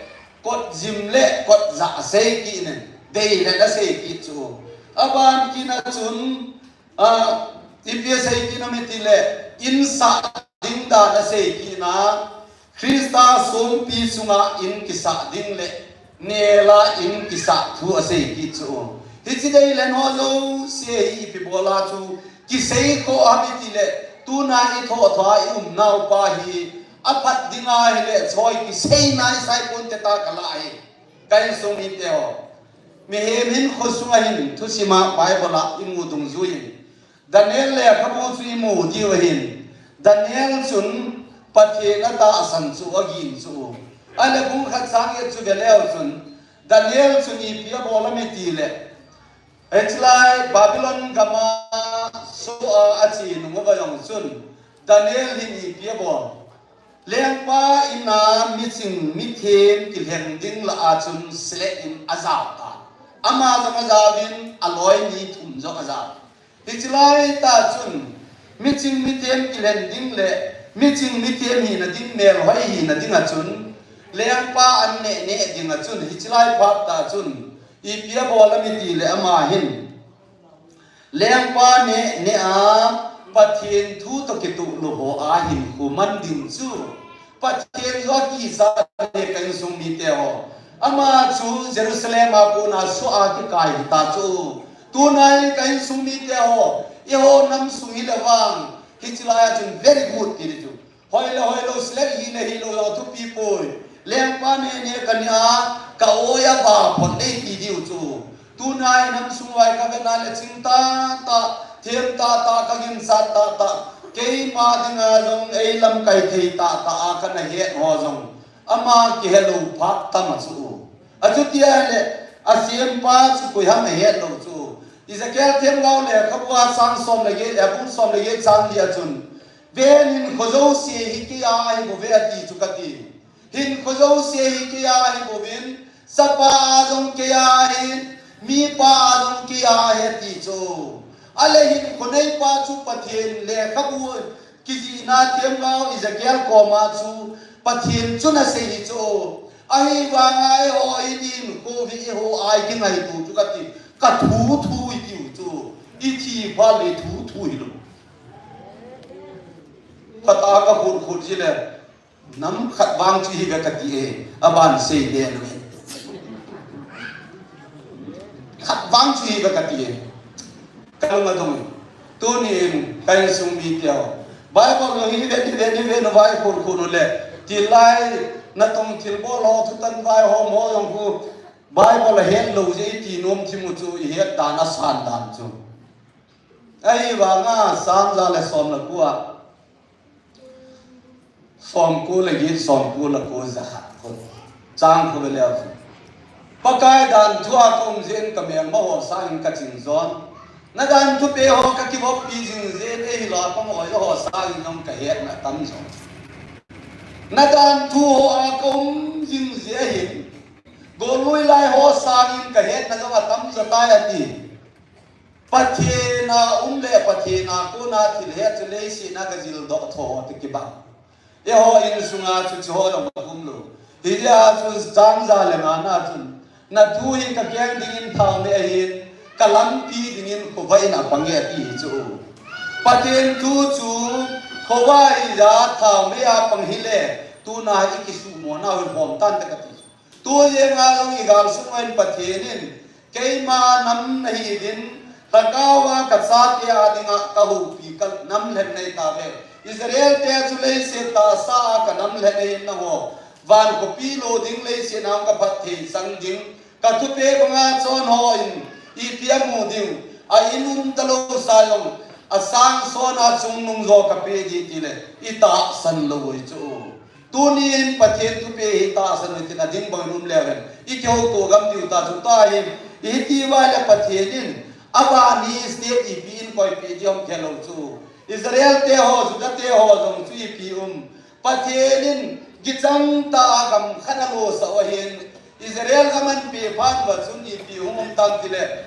kot jim le kot ja asei kit in, dei le asei kit chu. Aban kit na chun, ah, ipi asei kit na em itile, in sah ding dan asei kit na, Christa songpi chunga in kisah ding le, nela in kisah thu asei kit chu. Hiche dei le no jouse hi ipi bola chu, kisei kho em itile, tuna i thoh thoh a i umnau pa hi, aphat ding ahile, choi kisei nai sai pon te ta kala hi. Ka insung mite ho. Mihem hinkho sunga hin, thusim a Bible a i mu dungjui in. Daniel lekhabu chu i mu diu ahin. Daniel chun Pathen atahsan chu agin chu. Ahile bung khat chang get chu ve leu chun. Daniel chun ipi abol em itile. Hichelai Babylon gama soh a ache nung uva jong chun. Daniel hin ipi abol. Lengpa in a miching mithem kilheng ding lah a chun select in ajao ta. Ama jong ajao in aloi ni thum jong ajao. Hichelai ta chun miching mithem kilhen ding le miching mithem hina ding melhoi hina ding a chun lengpa an neh neh ding a chun hichelai phat ta chun ipi abol em itile ama hin Lengpa neh neh a, Pathen thu toh kitoh lou ho a hinkho man ding chu. Pathen joh a kisa le ka insung mite ho. Ama chu Jerusalem a kona soh a kikai hita chu. Tuna hi ka insung mite ho. Eiho nam sung hi le vang. Hichelai a chun very good ti di chu. Hoi le hoi lou, select hi le hi lou, lou thupi poi. Lengpa neh neh ka nia, ka oi a va phot nei ti diu chu. Tuna hi nam sung vai ka vena le ching tah tah, them tah tah, ka ginchat tah tah. Keima dinga jong ei lamkai thei tah tah a kana het ho jong. Ama kihe lou phat tam a chu. Achuti ahile, asempa chu koi ham ahet lou chu. Ezekiel themgao lekhabu a chang som le get, abung som le get chang li a chun. Ven, hinkho jouse hi keiya ahi bouve ati chu kati. Hinkho jouse hi keiya ahi bouvin, chapa a jong keiya ahi, mipa a jong keiya ahi ati chu. Ahile hinkho neipa chu Pathen lekhabu kijihna themgao Ezekiel koma chu Pathen chun asei hi chu. Ahivanga eiho hi hinkho hi eiho a i kingaito chu kati, ka thu thu i tiu chu. I thi phat le thu thu hilou. Khat a ka khut khut ji le, nam khat vang chu hi ve kati e, aban sei le na. Khat vang chu hi ve kati e. Ka lung adong e. Tuni in, ka insung mite ho. Bible lo hi ve, hi ve, hi ve, na vai khut khut u le. Tilai, natong thilbol ho, thutan vai ho, mo jong khu. Bible a het lou je i ti nom thim u chu, i het dan asan dan chu. Ahivanga Psalm ja le som le ko a. Som ko le get, som ko le ko, ja khat ko. Chang ko le leu. Pakai dan thu a ka um jeh in ka melma ho sangin ka ching jon. Na dan thupi ho ka kivoppi jing jeh in eiho la pang ho, ho sangin jong ka hetna tam jon. Na dan thu ho a ka um jing jeh hin. Golui lai ho sangin ka hetna jong atam ja tai ati. Pathen a um le Pathen a kona thil het chu leiset a ka jil doh tho ti kibang. Eiho insunga chu chu ho jong um lou. Hijeh a chu chang ja le nga na chun. Na thu hi ka keng dingin thaomei ahin, ka lampi dingin khovah in apang e ati hi chu. Pathen thu chu khovah a thaomei a pang hile, tuna hi kisuhmo nau hi hom tan te kati. Tujeh a jong i gal sung in Pathen in, keima nam nahi din, lhagao a ka chate a dinga ka houpi ka nam lhen nei tave. Israel te chu leiset tahsa a ka nam lhen nei na ho. Van khopi lo ding leiset a ka phatthei chang ding. Ka thupeh banga chon ho in ipi amu ding. A in um talou sa jong. A sang son a chungnung jo ka pe ding tile. I tahsan lou u hi chu. Tunin Pathen thupeh hi tahsan u hitin ading bangin um leu hen. I kihouto gam diu ta chu ta hin. I hiti uva le Pathen in. Aban hi state ipi in koipi ding um khelou chu. Israel te ho, Juda te ho jong chu ipi um. Pathen in gichang tah a gam khat alosah u ahin. Israel gam ahin pe phat uva chun ipi hung um tam tile.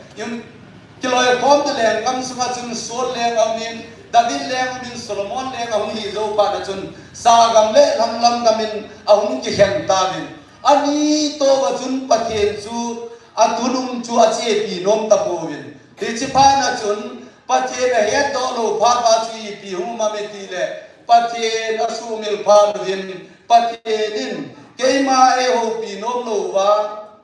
Kiloi khom ta lenggam sunga chun Seoul leng aum in, David leng umin Solomon leng ahung hi jou phat a chun, sagam le lamlam gamin ahung kikhen tauvin. Ani touva chun Pathen chu atunung chu achepi nom tapouvin. Hiche phat a chun, Pathen ahetdoh lou phat a chu ipi hung um em itile, Pathen asumil phat uvin, Pathen in keima eihoupi nom louva,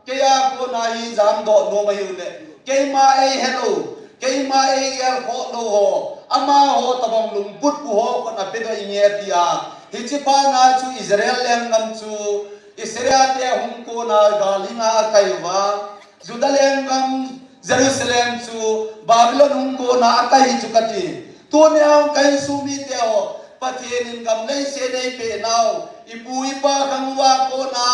keia kona hi jamdoh nom ahiu le, keima eihe lou, keima eigel khoh lou ho, amaho tobang lungput pu ho khut a pedoh inge tia. Hiche phat a chu Israel lenggam chu, Israel te hung kona gal hinga akai uva, Juda lenggam Jerusalem chu Babylon hung kona akai chu kati. Tunia hung kahin sumite ho, Pathen in gam leiset eipeh nau, ipu ipa khang uva kona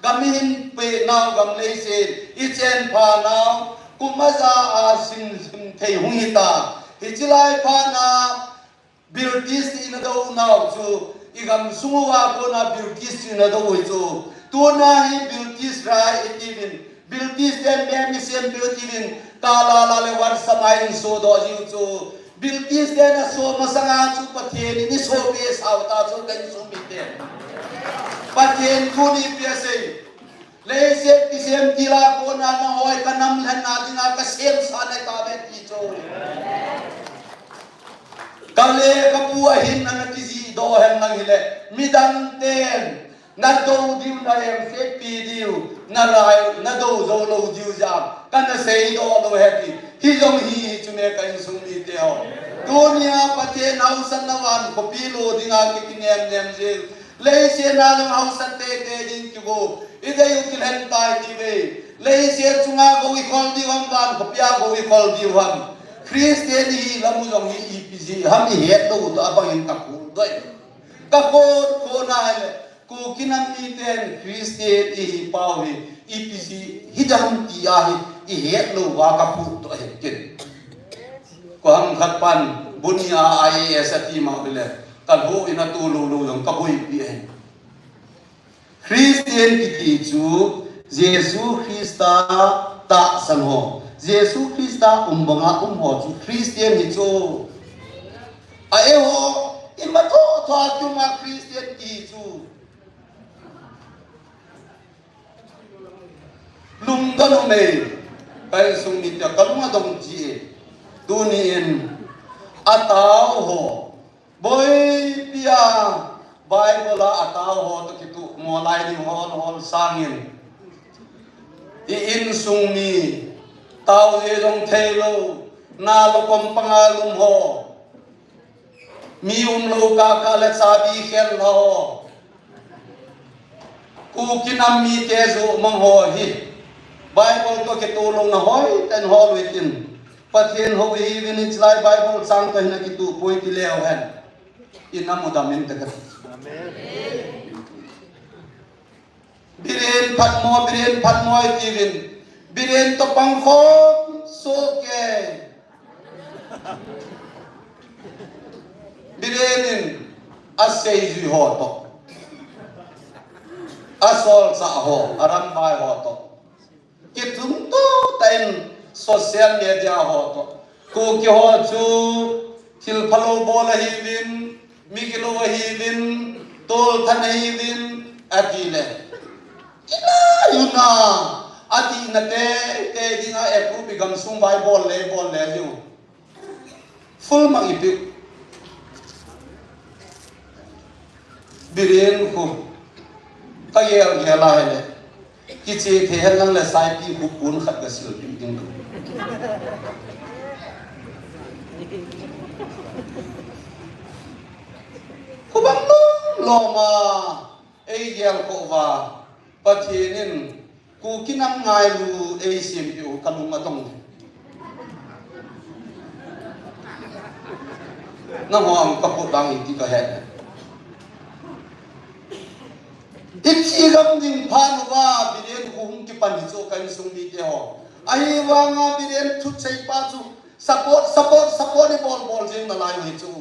gam eihin peh nau, gam leiset ichen pha nau, kum aja a sim, sim thei hung hita. Hiche lai phat a British in adou nau chu, igam sung uva kona British in adou u chu. Tuna hi British rai itiuvin, British ten memi sem bil itiuvin, kalala le wan samai in sodoh jiu chu. British ten aso masanga chu Pathen in isopi sao ta chu kahin sumite. Pathen thu ni pia sei. Leiset kisem tila kona nahoi kanam lhenna dinga kasemsa nai tave ti chu. Kale kapu ahin nana kijih doh hen lang hile, midang ten nadou diu, naemsetpi diu, narai, nadou jou lou diu jeh a kana seidoh lou ahi ti. Hijong hi, hichu me ka insung mite ho. Tunia Pathen hausatna van khopi lo dinga kikinem nem jing. Leiset a jong hausat teitei ding kigo. Idei u kilhen tai tive. Leiset chunga gou ikhol diu ham, van khopia gou ikhol diu ham. Christian ihi lam u jong hi ipi jeh ham ihet lou u toh abang in kakhol doh e. Kakhol khol na hile, Kuki nam miten Christian ihi pau hi ipi jeh hi dam tia hi ihet lou uva kakhol doh e ken. Ko ham khat pan, bunia I A S ati ma bile, kalhoh in atu lou lou jong kaboipi e. Christian kiti chu Jesu Christa tahsan ho, Jesu Christa um banga um ho chu Christian hi chu. A eiho ima thotho a kiuma Christian kiti chu. Lungdon um e, ka insung mite kalung adong ji e. Tuni in atao ho, boipi a Bible a atao ho toh kituh mo lai ding hol hol sangin, i insung mi tao je jong thei lou, na lokom panga lum ho, mi um lou kaka le chabi khel ho, Kuki nam mite ju mang ho hi Bible toh kituh louna hoiten hol u hitin. Pathen hou ihiuvin, hichelai Bible chang toh hin akituh poi ti leu hen, i nam u dam inte kati. Amen. Biren phatmo, Biren phatmo itiuvin. Biren toh pang khom soh kei. Biren in aseijui ho toh, asolchah ho, aramvai ho toh, kichung toh tah in social media ho toh, Kuki ho chu thil phalou bol ahiuvin, migilou ahiuvin, tolthat ahiuvin, ati le, ilai u na, ati na teitei dinga approve i gamsung vai bol le, bol le diu. Full mark ipiu. Biren khu kagel gel a hile, kiche thei hen lang le saipi khu pon khat gasilpi ding. Khubang lom lom a eigel khoh uva, Pathen in Kuki nam ngailu eisempeh u kalung adong. Nangho ang kakhut dang iti kahe. Iti gam ding phat uva Biren khu hung kipan hi chu ka insung mite ho. Ahivanga Biren thusei pa chu support, support, support ibol bol jing nalai u hi chu.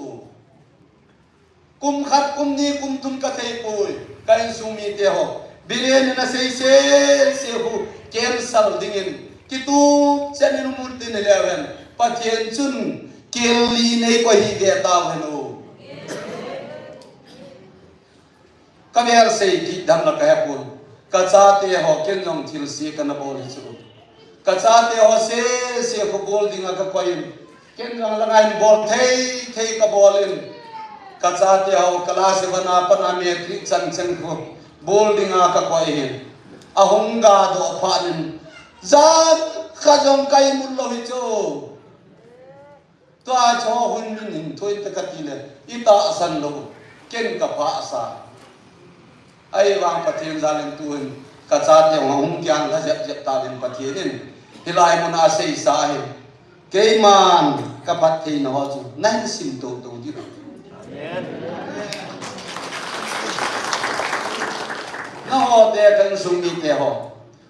Kum khat, kum ni, kum thum kathei poi, ka insung mite ho. Biren in asei sese khu cancel dingin kitup chen in umut ding hileu hen. Pathen chun Kel li nei koi hi ve tau hen u. Ka vel sei kit dam la ka he pon. Ka chate ho ken jong thilse kana bol hi chu. Ka chate ho sese khu bol dinga ka koi in. Ken jong la ngai bol thei thei ka bol in. Ka chate ho class seven a pat a matric chan cheng khu bol dinga ka koi hin. Ahung ga doh phat in. Jan khat jong ka imut lou hi chu. Tua chu hun min hin thoi te ka ti le, i tahsan lou, ken ka pha sa. Ahivang Pathen jal in tu hin, ka chate hung kiang la jep jep ta din Pathen in, hilai mun a sei sa hin. Keiman ka phattheina ho chu, na hin sim tou tou ding. Na ho te kan sung mi te ho.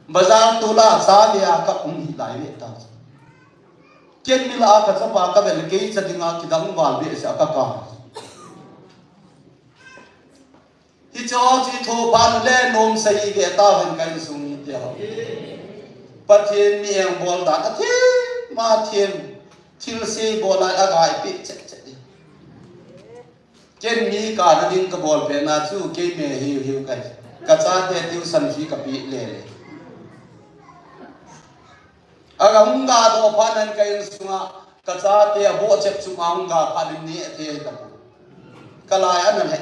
Bazar tu la sa ve a ka um hi lai ve ta. Ken mi la ka chapa ka vel kei cha dinga kidang val ve sa ka ka. Hi cho chi tho pan le nom sei ve ta hen kan sung mi te ho. Pathen mi eng bol dan a thi ma thiem thilse bol a gai pe che che di. Ken mi ka na ding ka bol pe na chu kei me hiu hiu kai. Ka chate tuition fee ka pe le le. Aga hung ga doh phat nan ka insunga ka chate a bohchep chunga hung ga phat in ni a thei ta pu. Ka lai a na le.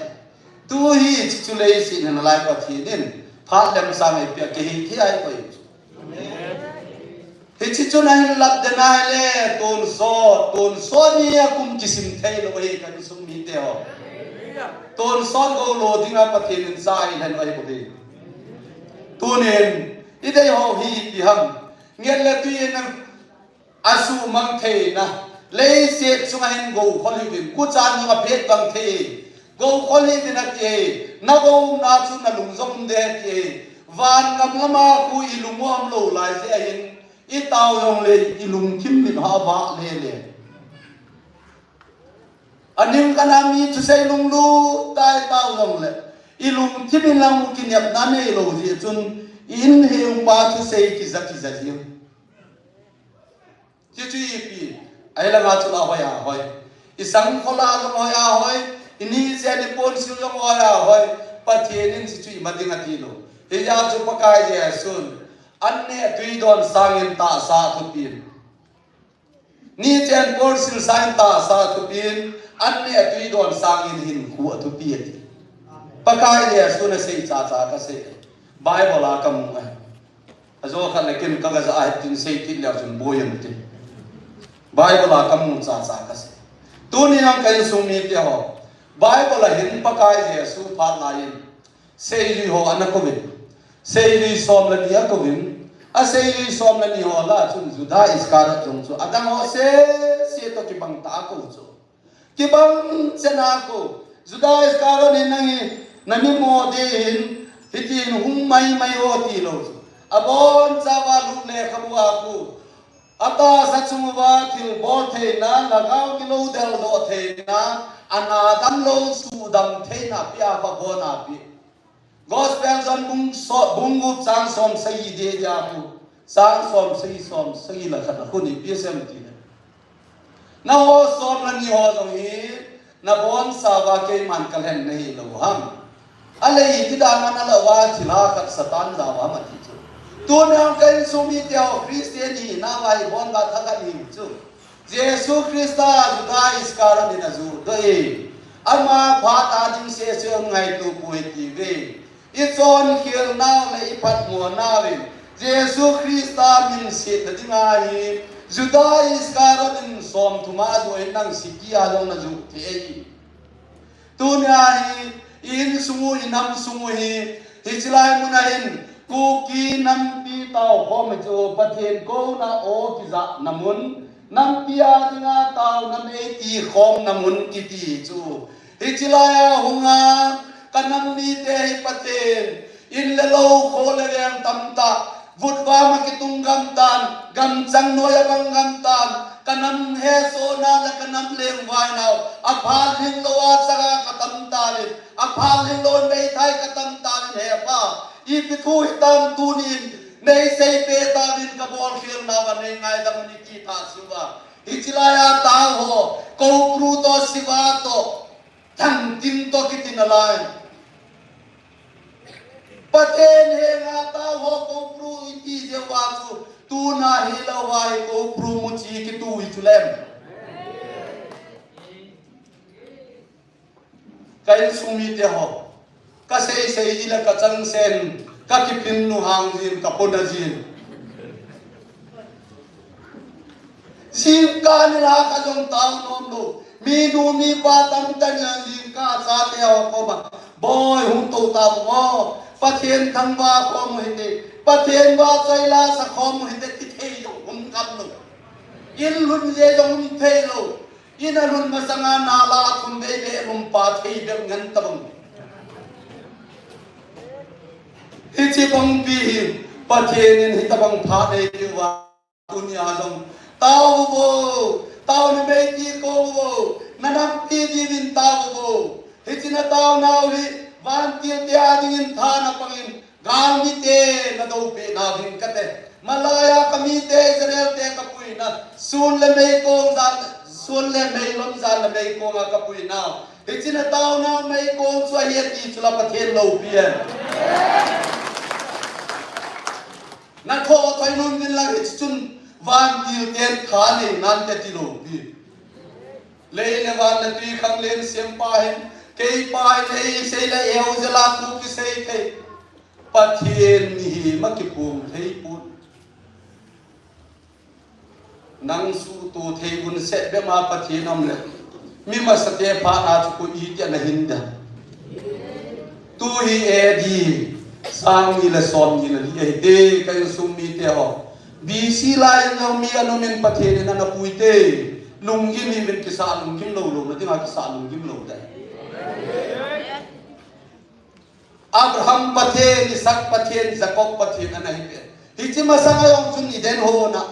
Tu hi chi chu lei si na lai Pathen in phat lem sang e pia ke hi thi ai ko i. Hichi chu na hin lap de nai le tonsot, tonsot ni a kum kisim thei lou hi ka insung mi te ho. Tonsot go lo dinga Pathen in sa i hen ai ko hi. Tunin, i dei ho hi ti ham. Ngen le tui in a su mang thei na. Lei se chunga hin go khol hi vin. Ku chan a phet bang thei. Go khol hi vin a ti. Na go na chu na lung jong de ti. Van gam lama khu i lung om lo lai se a hin. I tau jong le, i lungthim min ha va le le. A ning kana mi thusei lunglut tai tau jong le. I lungthim in lang u kinepna nei lo jeh chun, i in he um pa thusei kija kija jing. Chi chu ipi, ai langa chu la hoi a hoi. I sang khola jong hoi a hoi. I ni chen i ponsil jong hoi a hoi. Pathen in chi chu i ma ding a ti lo. Hijeh chu Pakai Jesun. An ne tui don sangin tahsa thupin. Ni chen ponsil sangin tahsa thupin. An ne tui don sangin hinkho a thupi ati. Pakai Jesun a sei cha cha ka sei. Bible a ka mu a. A jo khat le kin ka ga ja a tin sei kit le chun boi an tin. Bible a ka mu cha cha ka sei. Tuni nang ka insung mi te ho. Bible a hin Pakai Jesu phat lai in. Seijui ho ana kouvin. Seijui som le ni a kouvin. A seijui som le ni ho lah a chun Juda Iskariot jong chu. Adang ho sese toh kibang tah a kou chu. Kibang chan a kou. Juda Iskariot in nang hi na mi mo ding hin. Hitin hung mai mai o ti lou chu. Abon chauva lut le kha bu a kou. Atahsa chung uva thilbol theina, lhagao kilou deldoh theina, ana damlou sudam theina pia pha bona pi. Gospel John bung so, bung gup chang som sagi dia dia pu. Chang som sagi som sagi la khat a khu ni pi sem ti le. Na ho som na ni ho jong hi, na bonsa uva keiman ka lhen nahi lou ham. A lei ti dan a na la uva thilha khat Satan ja uva ham a ti chu. Tuni a ka insung mi te ho Christian hina uva hi bon uva thakhat hi chu. Jesu Christa Juda Iskariot in a ju doh e. Ama phat a ding sese ngaito poi ti ve. I chonkhel nau le i phatmo nau in Jesu Christa min sietna dinga hi Juda Iskariot in som thum a ju in nang siki a jong na ju thei. Tunia hi i insung u, i nam sung u hi, hichi lai mun a hin Kuki nampi tao khom hi chu Pathen kouna o kijahna mun, nampi a dinga tao nam ei ti khomna mun kiti chu. Hichi lai a hung a, ka nam mite hi Pathen, in le lou, kho le veng tamtah, vutvam a kitung gam tan, gamchang noi a bang gam tan, ka nam hesohna le ka nam lengvaina u, a phat lhinglou a chang a ka tam tan in, a phat lhinglou in meithai ka tam tan in, He Pa, ipi thu hitam tunin, nei seipeh tan in ka bolkhelna uva nei ngaidam un i ti tah seh uva. Hiche laiya tao ho, Koupru toh, Siva toh, Thangtin toh kiti nalai. Pathen henga tao ho Koupru iti jeh uva chu, tuna hilou uva hi Koupru muchi kitu hi chu lem. Ka insung mite ho, ka sei sei ji le ka chang sen, ka kiphin nu hang jin, ka pona jin. Jingkah nilhah khat jong tao nom lou. Mi nu mi pa tamtah in jingkah chate ho koma, Boi, hung tou ta vo. Pathen thangvah khom u hite. Pathen vahchoi la sa khom u hite, ti thei jong um gam lou. In lhun je jong um thei lou. In a lhun masanga nala a thum vei vei lhun pa thei bep ngen tabang. Hiche bang pi hi Pathen in hitabang pha nei diu va tunia jong. Tao vo, tao na mei ti ko vo, na nampi diuvin tao vo. Hiche na tao nau hi vantil te a dingin tha na pangin, Galmite na doupeh nau hin kate. Malaiya ka mite Israel te ka puina. Sun le meikong jan, sun le meilom jan le meikong a ka puina. Hiche na taona meikong chu ahi ati chu la Pathen loupi e. Na tho thoi nun din lang hiche chun vantil ten tha nei nan te ti loupi. Lei le van le tui khang len siam pa hin, kei pa hin, ei sei le eu jela tu kisei thei. Pathen mihem a kiphong thei pon. Nang suhto thei un seh bep ma Pathen um le. Mi masate phat na chu ko iti ana hin da. Tu hi A D sang ni le som ni le li ahi te, ka insung mite ho. B C lai in jong mi anom in Pathen in ana pui te. Lunggim hi min kisa lunggim lou lou, na dinga kisa lunggim lou te. Abraham Pathen, Isaac Pathen, Jacob Pathen ana hi pe. Hiche masanga jong chun Eden hon a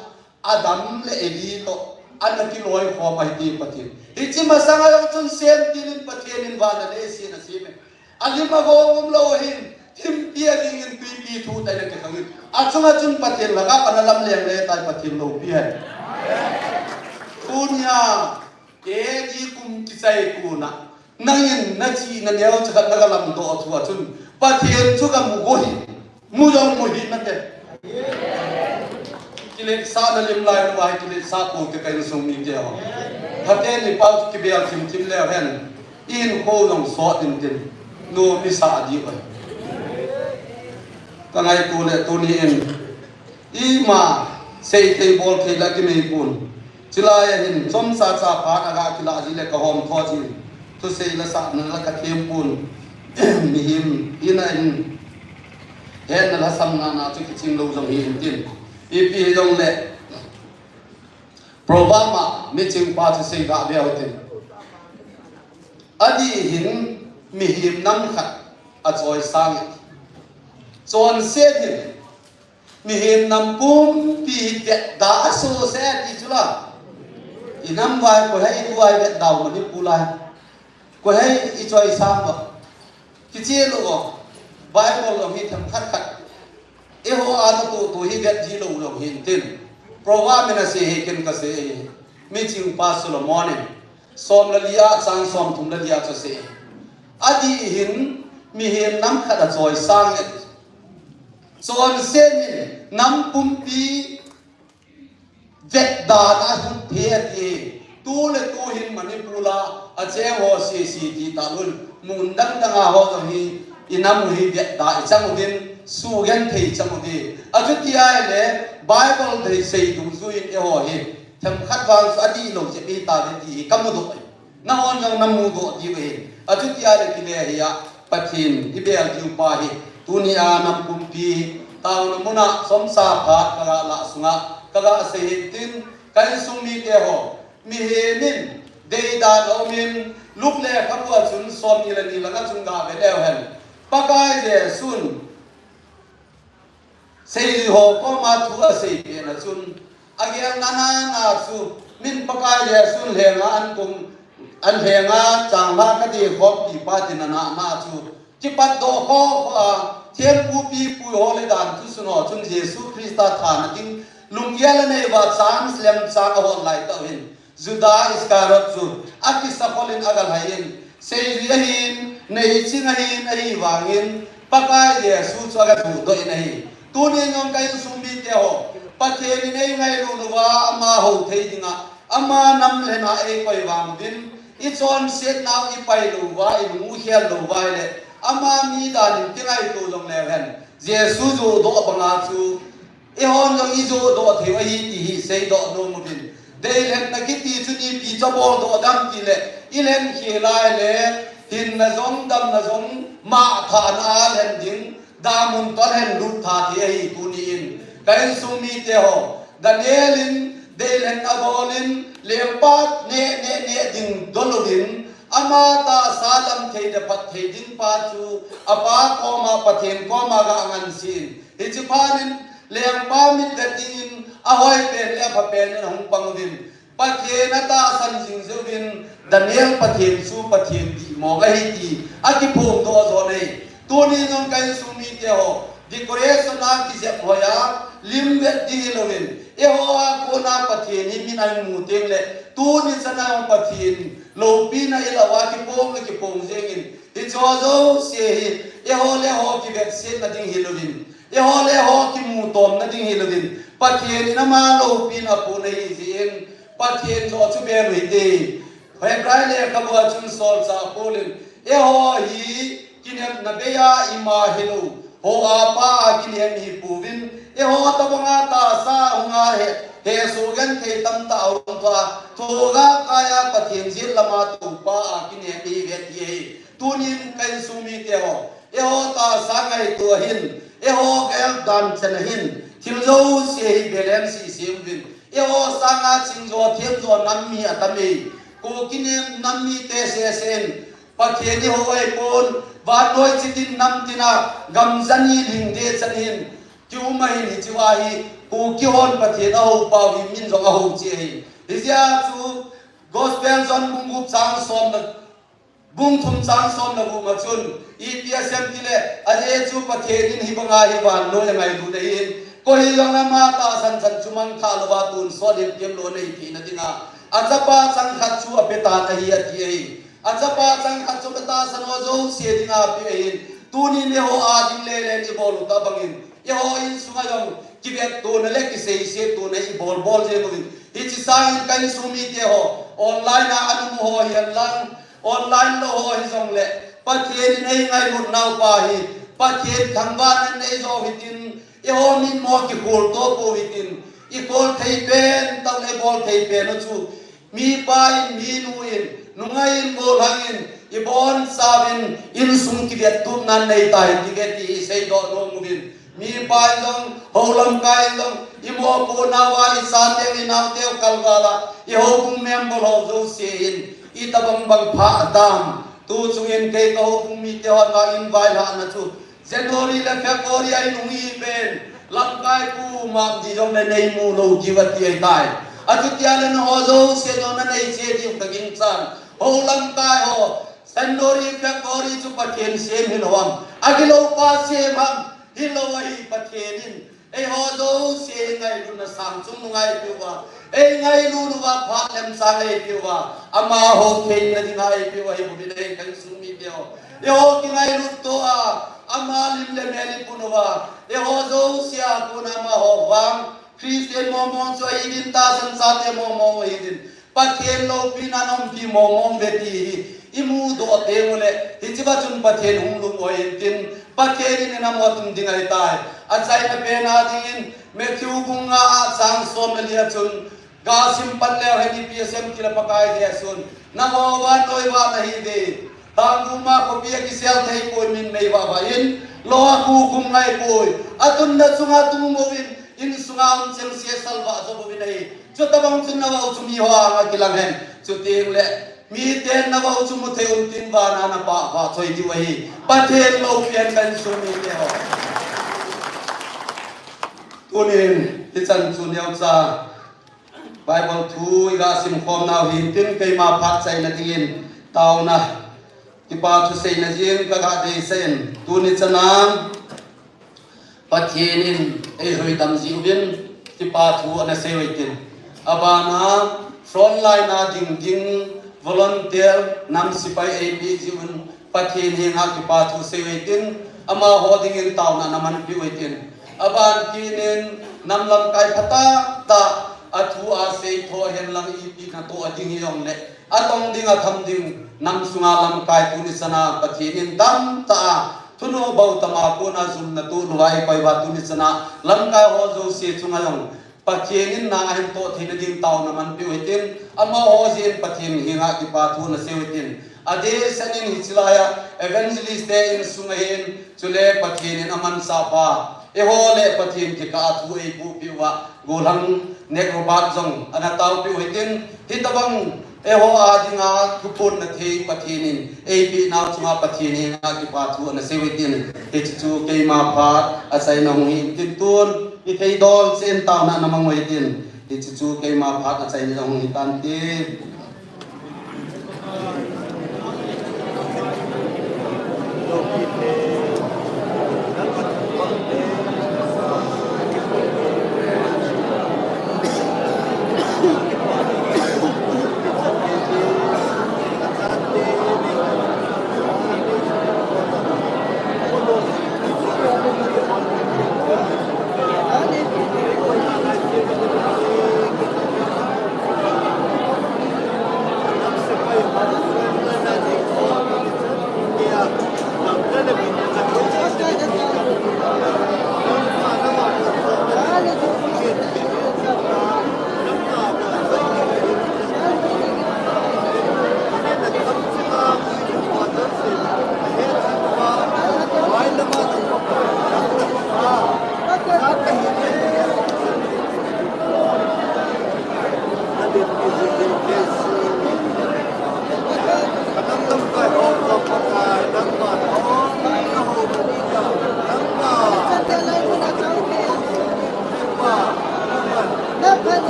Adam le Evi toh ana kiloi khom ahi ti Pathen. Hiche masanga jong chun semtil in Pathen in van le leiset ana sem e. Alim a gong um lou hin, thimpi a dingin tuipi thu tai na kikhangin. Achunga chun Pathen lhagao ana lamleng le tai Pathen loupi ahi. Tunia, A D kum kichai kona. Nangin na chi na neo chakhat na ka lamdoh thu a chun Pathen chu ka mu go hi. Mu jong mu hi nate. Kiletsah na lim lai lou a hi kiletsah pou te ka insung mite ho. Pathen ni pau chu kibel thim thim leu hen. Inkho jong sot din din. Nom isa di oi. Ka ngaito le tuni in. Ima sei thei bol thei la kinei pon. Chulai a hin chomcha cha phat a ga kilah ji le ka hom tho ji. Thusei la sah na la ka them pon. Mihem ina in. Hetna la samna na chu kiching lou jong hi in tin. Ipi hi jong le. Proverb a miching pa chu sei ga veu tin. Adih hin mihem nam khat a choi sang e. Chonset hin Mihem nam pumpi hi vetda a suse ti chu la. I nam vai koi hei tu ai vetda u Manipur lai. Koi hei i choi sang ba. Kiche lou o. Bible jong hi themkhat khat. Eiho a na tu tu hi vet ji lou jong hin tin. Proverb in asei hi ken kasei hi. Miching pa Solomon in. Som le li a chang som thum le li a chu asei. Adih hin mihem nam khat a choi sang e. Chonset in nam pumpi vetda na hung phe ti. Tu le tu hin Manipur a, a cheng ho C C T ta lun. Mun dang dang a ho jong hi, i nam u hi vetda i chang uvin, sugenthei chang uve. Achuti ahile, Bible thei sei dungjuiyin eiho hi. Themkhat vang chu adih lou jep hi tave ti hi ka mudoh e. Nahon jong na mudoh diu ahi. Achuti ahile kile hi a Pathen i bel diu pa hi. Tuni a nam pumpi taona mun a chomcha phat ka ga lah sunga ka ga sei hin tin ka insung mite ho. Mihem in deidan a um in Luke lekhabu a chun som ni le ni langa chun ga ve leu hen. Pakai Jesun Seilui ho koma thu asei pehna chun, agel nana na chu, min Pakai Jesun henga an kum, an henga changlhah kati khompi pa ti nana na chu, kipatdoh kho kho a, thempu pipu ho le danthu sun ho chun Jesu Christa thana ding, lunggel anei uva chance lemchang ahol lai tah u hin, Juda Iscariot chu akisakhol in agalhai in, seijui ahin, neiching ahin, ahivangin Pakai Jesu chu agajuhdoh in ahi. Tunin jong ka insung mite ho, Pathen in eingailut uva ama hou thei dinga, ama nam lhena eikoi vang uvin, ichonsetnau ipai lou uva, imu khel lou uva ahile, ama mi danin kingaito jong leu hen, Jesu johdoh banga chu eihon jong ijohdoh thei u ahi ti hi seidoh nom uvin. Deilhenna kiti chu ipi chu aboldoh dem tile, ilhen khel ahile, hinna jong, damna jong, mangthahna a lhen ding, damun toh lhen lut tha thei ahi tuni in. Ka insung mite ho, Daniel in deilhenna abol in, lengpa neh, neh, neh ding dol uvin, ama tahsa lam thei le phat thei ding pa chu, apa koma, Pathen koma ga angansei in. Hiche phat in, lengpa mitvet dingin, ahoipen le aphapen in ahung pang uvin. Pathen atahsan jing jeh uvin, Daniel Pathen chu Pathen dihmong ahi ti akiphongdoh ahi. Tunin jong ka insung mite ho, decoration a kijep hoi a, lim vet ding hilouvin, eiho a kona Pathen hi min amu teng le, tuni chan a Pathen loupina ilah uva kipong le kipong jeng in, hiche jouse hi eiho le eiho kivetsetna ding hilouvin, eiho le eiho kimutomna ding hilouvin, Pathen in ama loupina apuina ahi jeh in, Pathen joh chu bel u hite. Hebrai lekhabua chun solchah Paul in, eiho hi kinepna bei a ima hilou, hoa pa a kinem ihipouvin, eiho tobanga tahsa hunga he, hesoh genthei tamtah aum uva, thohgah kai a Pathen jet lama toupa a kinem ihiuve ti ahi. Tunin ka insung mite ho, eiho tahsa ngaito a hin, eiho gel dan chan a hin, thil jouse hi balance isem uvin. Eiho sanga chingjo themjo nam mi atam e. Kuki nem nam mite sesen, Pathen in eiho eipon, vannoi chitin nam tina, gam jani lhingde chan hin, kium ahin, hichea hi, Kuki hon Pathen ahou pau hi min jong ahou cheh ahi. Hijeh a chu, Gospel John bung gup chang som le, bung thum chang som le gup ma chun, ipi asei em tile, ajeh chu Pathen in hibanga hi vannoi angailut ahin, koi hilou ama tahsan chan chu mangthah louva tonsot in kemlou anei theina dinga, achapa changkhat chu apetan ahi ati ahi. Achapa changkhat chu katahsan ho jouse dinga ape ahin, tunin eiho a ding lelen ibol u tobangin, eiho insunga jong kivettona le kiseisettona ibol bol jeng uvin. Hiche sangin ka insung mite ho, online a ana um ho hihen lang, online lou ho hijongle, Pathen in eingailut naupa hi, Pathen thangvahna in eijo hitin, eiho mitmo kikhol to pou hitin, ikhol thei pen, tah le ibol thei pen u chu, mipa in, minu in, nungah in, gollhang in, ibonchauvin, insung kivettupna nei tai ti ve ti hi seidoh nom uvin. Mipa in jong, hou lamkai in jong, imopohnauva, ichateu, inaoteu kalvala, ihoubung member ho jouse in, itobang bang pha atam. Tu chungin kei kahoubung mite hon vang invite lhahna chu, January le February a inung ihiuve, lamkai pumap di jongle neimu lou diu ati ahitai. Achutia le nangho jouse jong nanei cheh diu kaginchan. Hou lamkai ho, January, February chu Pathen sem hilou ham, agilou pa sem ham, hilou ahi. Pathen in eiho jouse ngailutna sang chungnung a eipeuva, eingailut uva, phat lemchang a eipeuva, ama hou theina dinga eipeu ahibouvin, ka insung mite ho, eiho kingailut toh a, ama lim le mel ipun uva, eiho jouse a kona amaho vang, Christian mongmong chu ahiuvin, tahsan chate mongmong ahiuvin, Pathen loupina nompi mongmong uve ti hi imudoh teng uleh, hichea chun Pathen hung lung u ahi intin, Pathen in inam u atum ding ahitai. Achaina pen a dingin, Matthew bung nga a chang som le li a chun, gasim pan leu hen, ipi asei em tile Pakai Jesun, nangho vannoi vah nahiuve. Lhang guma khopi a kisel theipoi, min meivah vah in, lou a khukhum ngaipoi, atunna chunga tung mouvin, insunga um chengse salvah jou uvin ahi. Chutobang chun navah u chu miho anga kilang hen. Chuteng le, miten navah u chu muthei untin, vana napah vahchoi diu ahi. Pathen loupi hen ka insung mite ho. Tunin, hichan chu neocha Bible thu iga simkhom nau hintin, keima phat chaina dingin taona, kipa thuseina jing kaga deisah in, tuni chana Pathen in eihuhdoh jeh uvin, Kipa thu ana sei uve tin. Abana frontline a ding ding volunteer nam sipai eipeh jeh un Pathen henga kipa thu sei uve tin. Amaho dingin taona ana manpeh uve tin. Aban kinin nam lamkai phatah tah a thu asei tho henlang ipi natoh a ding hijongle atong ding atham ding nam sunga lamkai tuni chana Pathen in damtah a thunung bou tama kona jumna tolou a eikoi uva tuni chana lamkai ho jouse chunga jong Pathen in na ahin toh theina ding taona manpeh uve tin, amaho jeh in Pathen henga kipa thu ana sei uve tin. Adehset in hiche laiya evangelist te insung ahin, chule Pathen in amanchah pa, eiho le Pathen kikah a thu eiboh peh uva, Gollhang Nek Robert jong ana taopeh uve tin, hitobang eiho a dinga thuphonna thei Pathen in eipeh nau chunga Pathen henga kipa thu ana sei uve tin, hiche chu keima phat achaina hung hi tin tun, ithei dol cheh in taona ana mang uve tin, hiche chu keima phat achaina hung hi tante.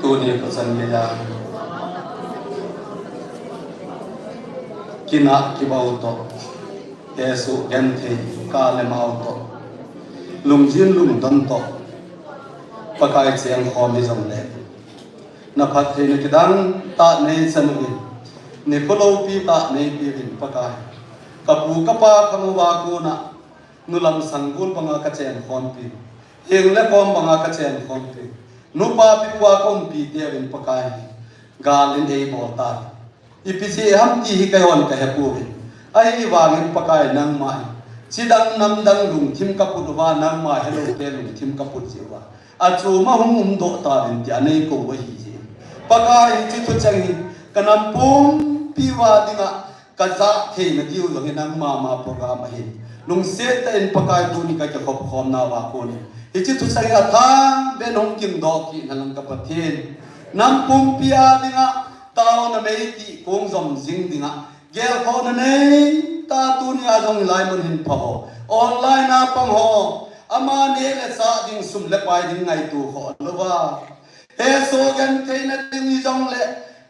Tuni kachan geiya kinah kibau toh, hesoh genthei kah le mau toh, lungjin lungdon toh Pakai chengkhom hijongle, na phattheina kidang tah neichan uvin, nikho loupi tah neipeuvin Pakai. Kapu kapa khang uva kona nulam sanggol banga kachengkhompi, heng le kom banga kachengkhompi, nupa pipu a kaumpi teuvin Pakai, gal in eibol tai. Ipi jeh ham ti hi keihon kahepouve. Ahivangin Pakai nangma in, chidang namdang lungthim kaput uva, nangma helou te lungthim kaput jeh uva, achom a hung umdoh tauvin tia neikou u ahijeh in, Pakai, hiche thucheng hi kanam pumpi uva dinga kajah theina diu jong hi nangma ma program ahin, lungset tah in Pakai tuni kakikhop khomna uva konin, hiche thucheng hi athang beh in hung kimdoh kit hen lang ka Pathen. Nam pumpi a dinga taona meitih kong jom jing dinga gelkhohna neitah tunia jong hilai mun hin pha ho, online a pang ho, ama neh le chah ding, sum le pai ding ngaito khoh louva, hesoh gentheina ding hijongle,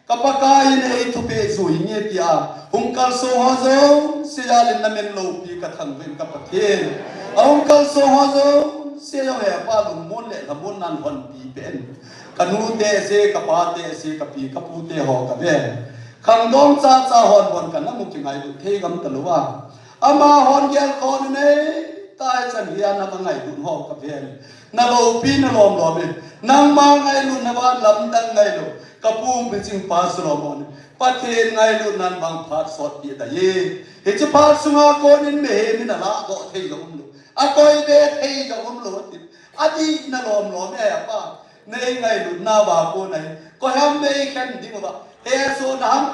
ka Pakai in eithupeh jui nge tia hung kalsong ho jouse jal in namin loupi kathangvah in ka Pathen. Ahung kalsong ho jouse jong Hepa, lungmon le lhamon nan honpi peh in. Kanu te se, kapa te se, kapi kapu te ho kaven. Khangdong chacha hon bon kanamu kingailut thei gam talouva, amahon gelkhohna neitah chan geiya nangailut ho kaven. Naloupi nalomlom in, nangma ngailutna vang lamdang ngailou, kapu Miching pa Solomon in, Pathen ngailutnan bang phat sotpi ahitai. Hiche phat sunga konin mihem in alahdoh thei jong umlou, akoibe thei jong umlou atin, adih nalomlom e Hepa. Neingailutna uva kona hi koiham neikhen diu ham, hesohna ham,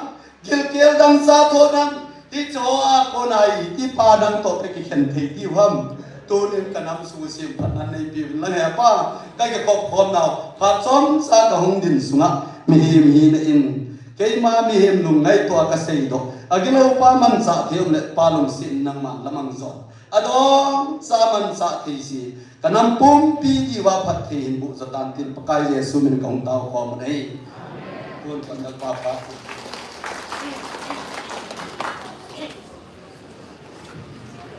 gilkel dangchah thohna ham, hiche hoa kona hi iti pa nangtoh kakikhen thei diu ham? Tunin kanam sung semphatna neipeuvin lang Hepa, kakikhop khomnau phat chomcha kahung din sunga mihem hina in, keima mihem lungngaito a kaseidoh, agilou pa manchah thei um le pa lungset in nangman lamang jong adongcha manchah thei jeh in, kanam pumpi diuva phatthei hinboh jotan tin Pakai Jesu min kahung taokhom u ahi. Tun pan dal pa pa.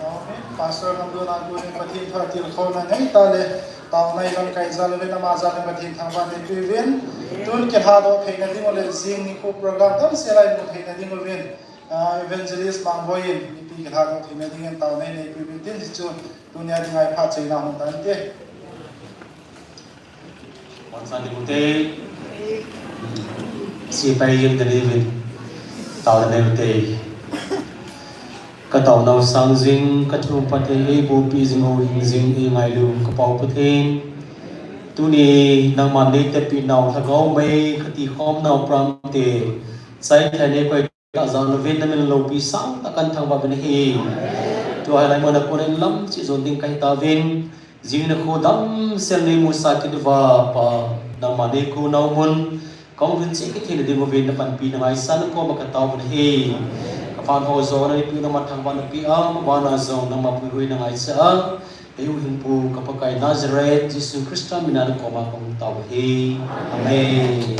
Amen. Pastor Lamdon a tunin Pathen thu atilkhouna neitah le taona ilamkai jal uvin, ama jal in Pathen thangvah neipeuvin. Tun kilhadoh theina diu le jing nikho program damsel a imu theina diuvin, ah, Evangelist Mangboi in mipi kilhadoh theina dingin taona neipeuvin tin, hichu tunia dinga iphatcheina hung tante. Boncha ding ute, sepai jeng ding uvin, taona nei ute. Kataonau sang jing, kathum pate eibohpi jing, houin jing, eingailu kapau Pathen, tuni nangman neitepinau lhagao mei katikhomnau pram te, chai thei neikoi kajah uvin, namin loupi sangtah kathangvah uvin ahi. Tua hilai muna konin lamchih jon ding kahitauvin, jing nikho damsel neimusah kit uva Pa, nangma neikonau mun kahung vin cheh kit theina diuvin napanpina ngaisang nakoma kataovin ahi. Kaphat ho jong neipi nangma thangvahna peh a, vana jong nangma puihuina ngaisang a, eihuhhingpu ka Pakai Nazareth Jesu Christa mina nakoma kahung tao ahi. Amen.